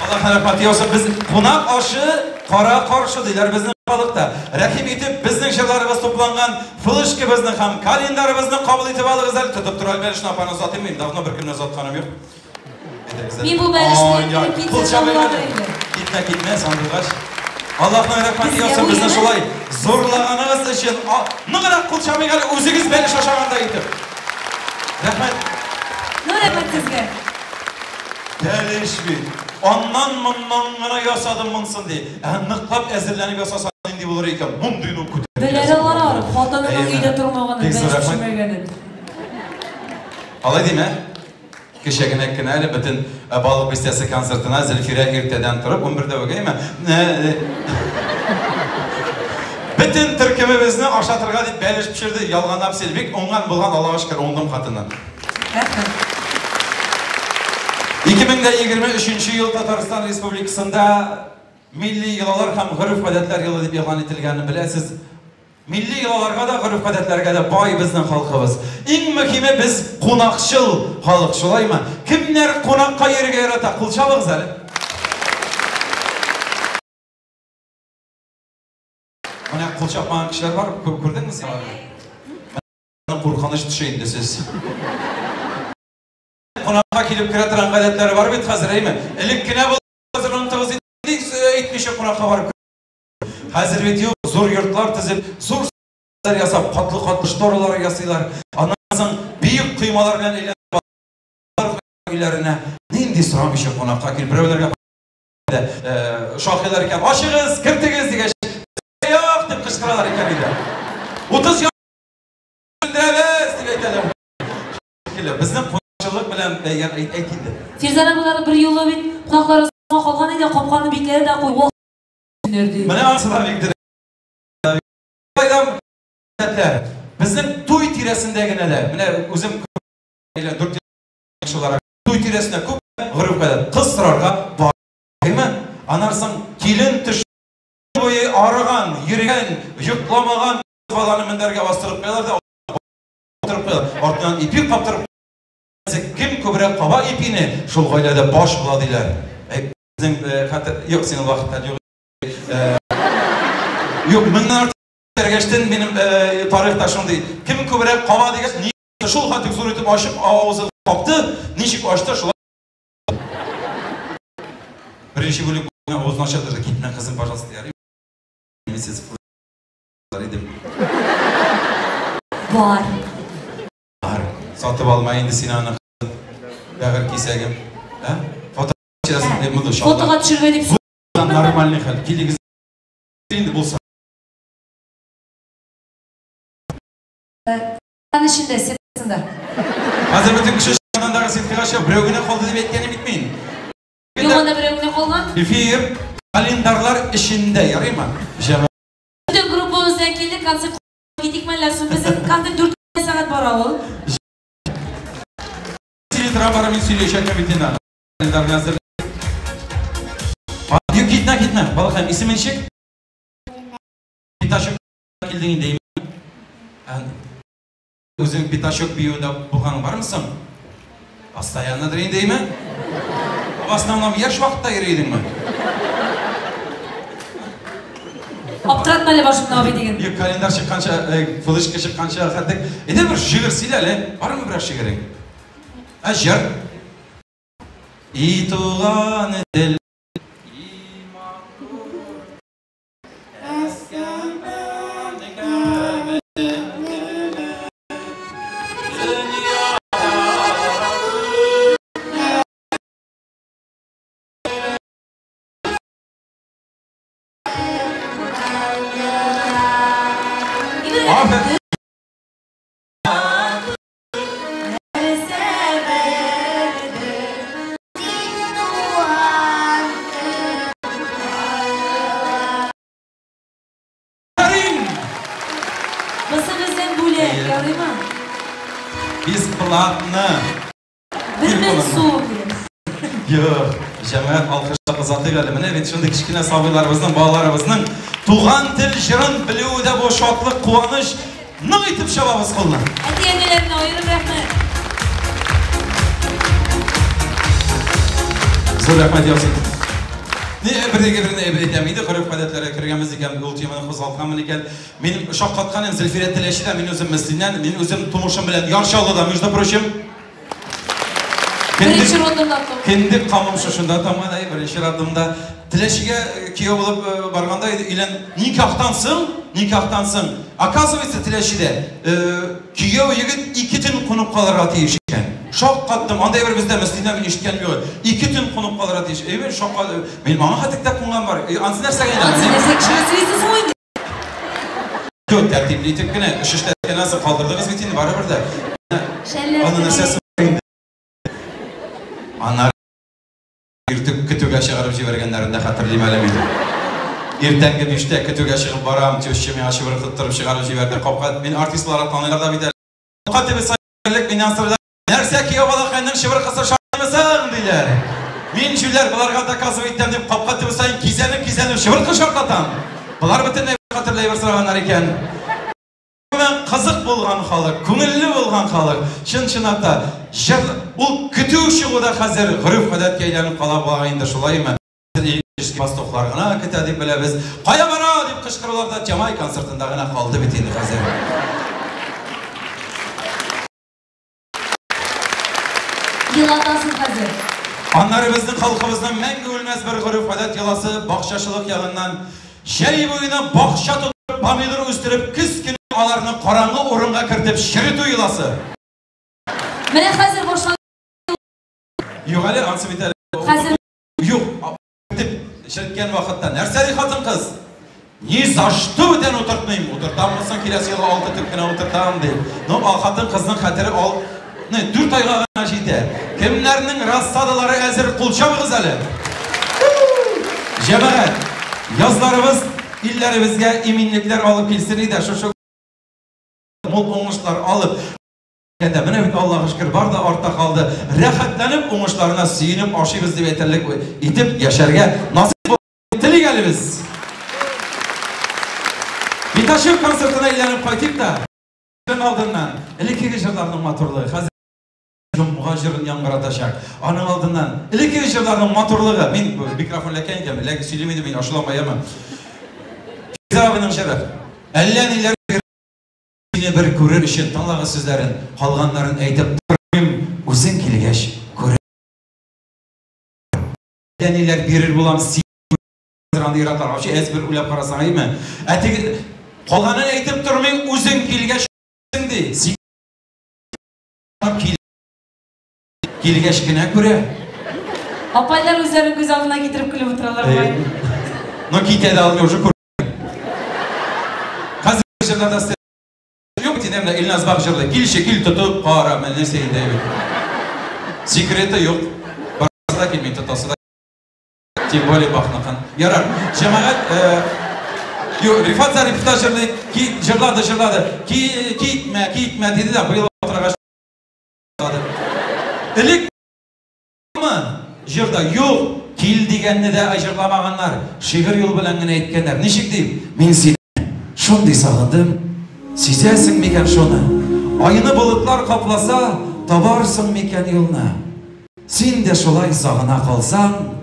Аллаһ рәхмәте яусын, без кунак ашы кара каршы диләр безнең халыкта. Рәхим итеп, безнең җырларыбыз тупланган флешкабызны һәм календарыбызны кабул итеп алыгыз әле. Тотып тора бәлешне апаны озатыйм мин, давно беркемне озатканым юк. Мин бу бәлешне китсәм булыр инде. Китмә, китмә, сандугач. Аллаһның рәхмәте Безгә яусын бу безне яме? шулай зурлаганыгыз өчен. Ныграк кул чабыйк әле, үзегез бәлеш ашагандай итеп. Рәхмәт. Ну, рәхмәт сезгә. Бәлеш бит. Аннан моннан гына ясадым монсын ди. Ә ныклап әзерләнеп ясаса нинди булыр икән? Мондый ну күтәреп. Беләләр алар, хатынының Әйеме? өйдә тормаганын, Бик зур бәлеш рәхмәт. пешермәгәнен. Алай димә. Кичә генә кенә әле бөтен Балык бистәсе концертына Зөлфирә иртәдән торып, 11-дә үк, әйме? Бөтен төркемебезне ашатырга дип бәлеш пешерде. Ялганлап сөйли. Бик уңган булган, Аллага шөкер, уңдым хатыннан. Рәхмәт. 2023 ел Татарстан Республикасында милли йолалар һәм гореф-гадәтләр елы дип игълан ителгәнен беләсез. Милли йолаларга да, гореф-гадәтләргә дә бай безнең халкыбыз. Иң мөһиме без кунакчыл халык, шулаймы? Кемнәр кунакка йөрергә ярата? Кул чабыгыз әле. Менә кул чапмаган кешеләр бар, күрдеңме син аларны? Менә куркыныч төше инде сез. Кунакка килеп керә торган гадәтләре бар бит хәзер, әйме? Элек кенә булды, хәзер онытыгыз инде, әйтмичә кунакка барып керә. Хәзер бит юк, зур йортлар төзеп, зур сәр ясап, катлы-катлы шторалар ясыйлар. Аннан соң бөек коймалар белән әйләнеп өйләренә. Нинди сорамыйча кунакка килеп, берәүләргә шаһилар икән, ачыгыз, кертегез дигәч, юк дип кычкыралар икән иде. 30 ел сүндерәбез дип әйтәләр. Безнең кунакчылык белән бәйгән әйт инде. Фирзана булары бер юлы бит кунаклар соңга калган иде, капканы бикләде дә куй. Сүнерде. Менә анысы да бик дөрес. Кайдан гадәтләр? Безнең туй тирәсендә генә дә, менә үзем 4 ел буларак, туй тирәсендә күп гореф-гадәт. Кыз сорарга бар, әйме? Аннан соң килен төш буе арыган, йөргән, йокламаган баланы мендәргә бастырып куялар да утырып куялар. Артыннан ипи каптырып, кем күбрәк каба ипине, шул гаиләдә баш була диләр. Әй, безнең, хәтер, юк, синең вакытта юк. Юк, меңнән артык тәргәчтен минем тарихта шундый. Кем күбрәк каба дигәч, ни шул хәтле зур итеп ачып авызын капты, ничек ачты, шулай. Беренче бүлек авызын ача торды. Китмә, кызым, пожалуйста, ярый. Миссис Флэр идем. Бар. Бар. Сатып алма инде син аны, бәгырь кисәгем. Ә? Фото төшерәсең, моны чалда. Фотога төшергә дип Бу нормальный хәл. Килегез инде булса. Ан эчендә, сетсында. Хәзер бөтен кеше чыннан сеткага чыгып, берәү генә калды дип әйткәнем бит мин. Юк, анда берәү генә калган. Эфир календарлар эчендә, ярыймы? Җәмәгать. Бөтен группабыз белән килдек, концерт китик мәллә соң. Безнең концерт 4 сәгать бара ул. Сөйли тора бара, мин сөйләячәкмен бит инде. Календарны әзер. Юк, китмә, китмә. Балакаем, исеме ничек? Пятачок килдең инде, әйме? Үзең пятачок биюендә булганың бармы соң? Постоянно инде, әйме? В основном яшь вакытта йөри идеңме? Аптыратма әле башымны, абый диген. Юк, календарь чыкканча, флешка чыкканча хәтлек. Әйдә бер шигырь сөйлә әле. Бармы берәр шигырең? Ә җыр? И туган тел, и матур. Афәрин. Бусы бездән бүләк, ярыймы? Бесплатно. 1000 сум. Юк, җәмәгать алкышлап озатыйк әле. Менә бит шундый кечкенә сабыйларыбызның, балаларыбызның туган тел җырын белүе дә бу шатлык, куаныч. Нык итеп чабабыз кулны. Әти-әниләренә аерым рәхмәт. Зур рәхмәт яусын. Ни, бер берне әйбер әйтәм инде, гореф-гадәтләргә кергәнбез икән, ул теманы кузгалтканмын икән. Мин шаккаткан идем, Зөлфирә Теләчедә, мин үзем Мөслимнән, мин үзем тумышым белән Яр Чаллыда, между прочим. Беренче роддомда туган. Кендек камым шушында тамган, әй, беренче роддомда. Теләчегә кияү булып барганда өйлән никахтан соң, никахтан соң, оказывается, Теләчедә кияү егет 2 төн кунып калырга тиеш икән. Шаккаттым. Анда бер бездә Мөслимдә мин ишеткәнем юк. 2 төн кунып калырга тиеш. Әй, мин шаккаттым. Мин моңа хәтта кунган бар. Ансы нәрсәгә инде? Ансы нәрсә кешегә сөйлисез соң инде? Юк, тәртипле итеп кенә, эш эшләткәннән соң калдырдыгыз бит инде барыбер дә. Аны нәрсәсе инде? Аннары иртүк көтүгә чыгарып җибәргәннәрен дә хәтерлим әле мин. Иртәнге 5тә көтүгә чыгып барам, теща миңа чыбырык тоттырып чыгарып җибәрде. Капка, мин артистлар таныйлар да бит әле. Капка төбе саен миннән сорыйлар, нәрсә кияү балакайның чыбыркысы шартлыймысың, диләр. Мин җүләр, боларга доказывать итәм дип капка төбе саен кизәнеп-кизәнеп чыбыркы шартлатам. Болар бөтенләй башка төрле әйбер сораганнар икән. Кызык булган халык, күңелле булган халык, чын-чынлап та җыр, ул көтү чыгу да хәзер гореф-гадәткә әйләнеп кала була инде, шулаймы? Пастухлар гына көтә дип беләбез. Кая бара дип кычкырулар да Тямай концертында гына калды бит инде хәзер. Елатасың хәзер. Аннары безнең халкыбызның мәңге үлмәс бер гореф-гадәт йоласы бакчачылык ягыннан җәй буена бакча тотып, помидор үстереп, көз көне аларны караңгы урынга кертеп черетү йоласы. Менә хәзер башлан. Юк әле, ансы бит әле. Хәзер. Юк, дип череткән вакытта нәрсә ди хатын-кыз? Ни за что бүтән утыртмыйм, утыртаммысың, киләсе елга 6 төп кенә утыртам ди. Ну, ал хатын-кызның хәтере ал, не, 4 айга гына җитә. Кемнәрнең рассадалары әзер, кул чабыгыз әле. Җәмәгать, язларыбыз илләребезгә иминлекләр алып килсен иде, шушы мул уңышлар алып. Әндә менә бит Аллаһ шөкер бар да артта калды. Рәхәтләнеп уңышларына сөенеп ашыйбыз дип әйтерлек итеп яшәргә насыйп булсын телик әле без. Пятачок концертына әйләнеп кайтыйк та, алдыннан элеккеге җырларның матурлыгы, хәзер җомга җырын яңгыратачак. Аның алдыннан элеккеге җырларның матурлыгы. Мин микрофон эләккән икән, ләкин сөйлим инде, мин ачуланма, яме. Фирзә абыйның җыры. Әллә ниләр сине бер күрер өчен тыңлагыз сүзләрен, калганнарын әйтеп тормыйм, үзең килгәч күрер. Әллә ниләр бирер булам син андый ир-атлар. Вообще әз бер уйлап карасаң, әйме? Ә теге калганын әйтеп тормыйм, үзең килгәч ди. Син килгәч кенә күрә. Апайлар үзләрен күз алдына китереп көлеп утыралар бугай. Ну китә дә алмый уже күр. Хәзер җырларда юк, дидем дә Илназ Бак җырлый. Килче, кил тотып кара, менә нәрсә инде бит. Секреты юк. Барысы да килми, тотасы да. Тем более Бахныкын. Ярар, җәмәгать, юк, Рифат Зарипов та җырлый, җырлады, җырлады. Китмә, китмә диде дә, быел утыргач Элек җырда юк, кил дигәнне дә җырламаганнар, шигырь юл белән генә әйткәннәр. Ничек дип? Мин сине шундый сагындым, сизәсең микән шуны? Айны болытлар капласа, табарсың микән юлны? Син дә шулай сагына калсаң,